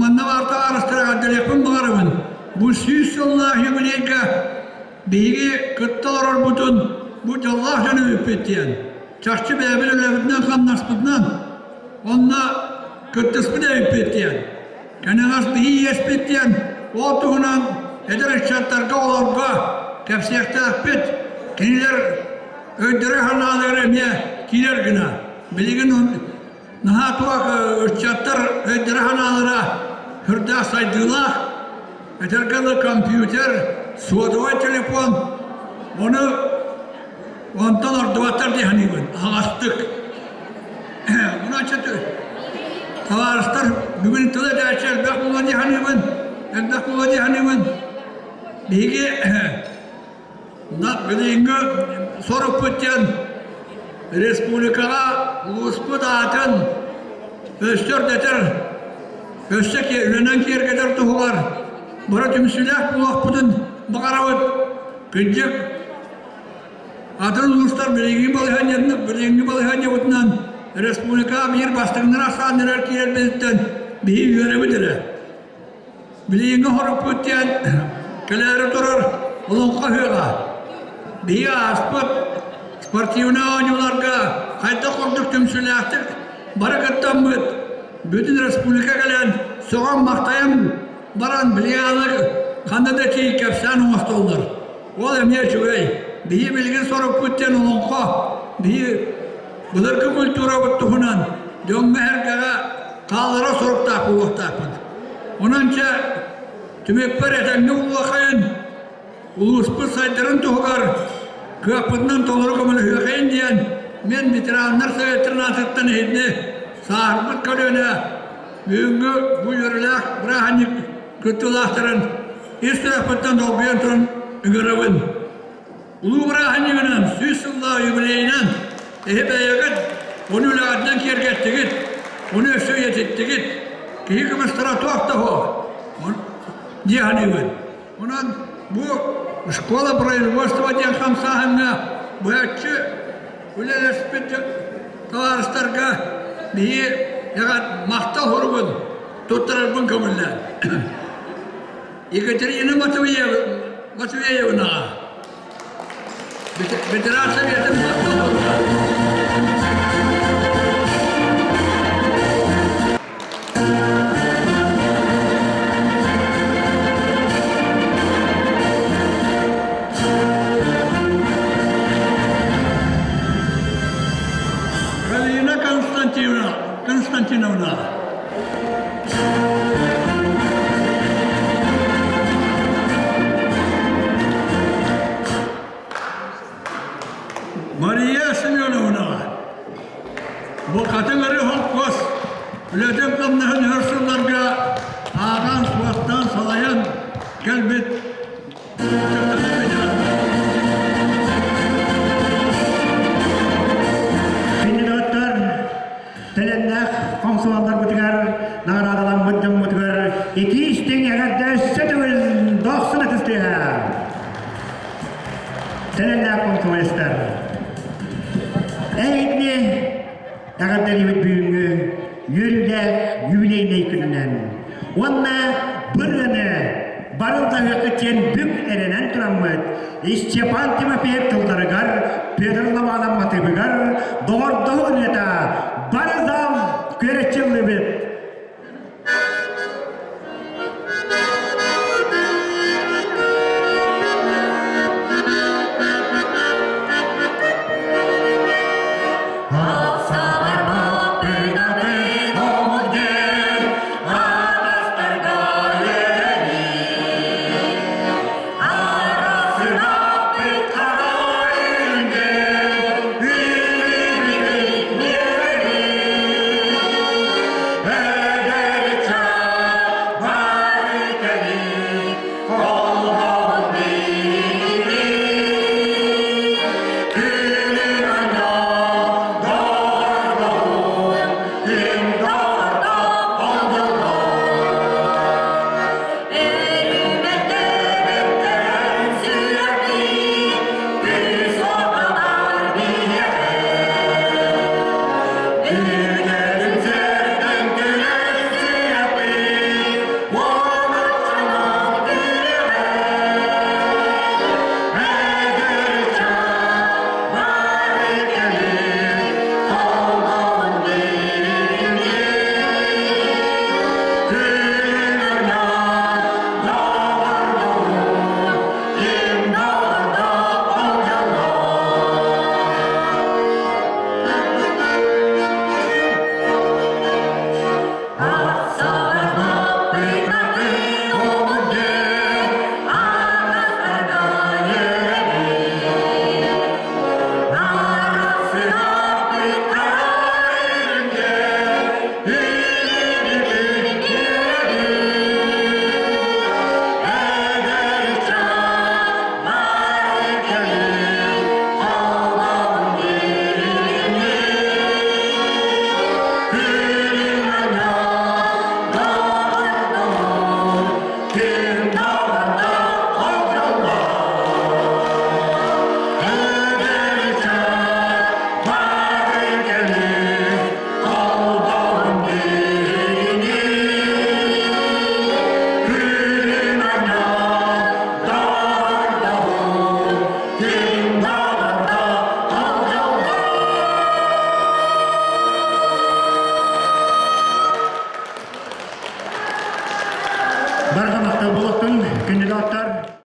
манна баар табаарыстары эҕэрдэлиэхпин баҕарабын. Бу 100 сыллаах юбилейга биһиги кытта олорорбутун бу дьоллоох дьон эбиппит диэн. Чахчы бэйэбит үлэбитинэн-хамнаспытынан онно кыттыспыт эбиппит диэн. Кэнэҕэс биһи иэспит диэн ол туһунан эдэр ыччаттарга олорго кэпсиэхтээхпит. Кинилэр өйдөрө-санаалара эмиэ киирэр гына. Билигин наһаа туох ыччаттар өйдөрө-санаалара сүрдээх сайдыылаах. Этэргэ дылы компьютер, суотабай телефон ону онтон ордубаттар дии саныыбын аһаҕастык. Значит, табаарыстар бүгүн тыл этээччи элбэх буолуо дии саныыбын, элбэх буолуо дии саныыбын. Биһиги Билиҥҥи сорукпут диэн республикаҕа улууспут аатын өссө үрдэтэр, өссө үлэнэн киэргэтэр туһугар бары түмсүүлээх буолуохпутун баҕарабыт. Кырдьык, атын улуустар билиҥҥи балаһыанньабытынан билиҥҥи балаһыанньабытынан. республикаҕа биир бастыҥнар ахсааннарыгар киирэрбититтэн биһиги үөрэбит эрэ. Билиҥҥи хоруппут диэн кэлээри турар олоҥхо ыһыаҕа. Биһиги ааспыт спортивнай оонньууларга хайдах курдук түмсүүлээхтик бары кыттаммыт, бүтүн республика кэлэн сөҕөн-махтайан баран билигин ханна да тиий кэпсээн оҥостоллор. Ол эмиэ үчүгэй. Биһи билигин сорукпут диэн олоҥхо, биһи былыргы культурабыт туһунан дьоҥҥо-сэргэҕэ хааллара соруктаах буолуохтаахпыт. Онон чэ, түмүкпэр этэҥҥэ улахайын, улууспут сайдарын туһугар кыахпытынан толору көмөлөһүөхэйин диэн мин ветераннар советтарын аатыттан иһитини сааһырбыт көлүөнэ бүгүҥҥү бу үөрүүлээх бырааһынньык кыттыылаахтарын ис сүрэхпиттэн долгуйан туран ыҥырабын. Улуу бырааһынньыгынан, 100 сыллаах юбилейынан эһи бэйэҕит ону үлэҕитинэн киэргэттигит, ону өссө үйэтиттигит. Киһи кыбыстара туох да суох дии саныыбын. Онон бу школа производства диэн хамсааһыҥҥа быһаччы үлэлэспит табаарыстарга биһиги махтал суругун туттарарбын көҥүллээн. Екатерина Матвеевнаҕа ветеран советын Галина Константиновна Константиновна Мария Семеновна, бу Хатыҥ Арыы холкуос үлэтин-хамнаһын өр сылларга ааҕан-суоттаан салайан кэлбит Күндү Төлөннөөх хомсомоллорбутугар, наҕараадаламмыт дьоммутугар итии истиҥ эҕэрдэ өссө төгүл дохсун ытыс тыаһа! Төлөннөөх комсомолецтар! Эһигини эҕэрдэлиибит бүгүҥҥү үөрүүлээх юбилейнай күнүнэн уонна бырыаны барылдаһыаххыт диэн бүк эрэнэн тураммыт Степан Тимофеев тылларыгар, Петр Лобанов матыыбыгар доҕордоһуу ырыата бары зал күөрэччи.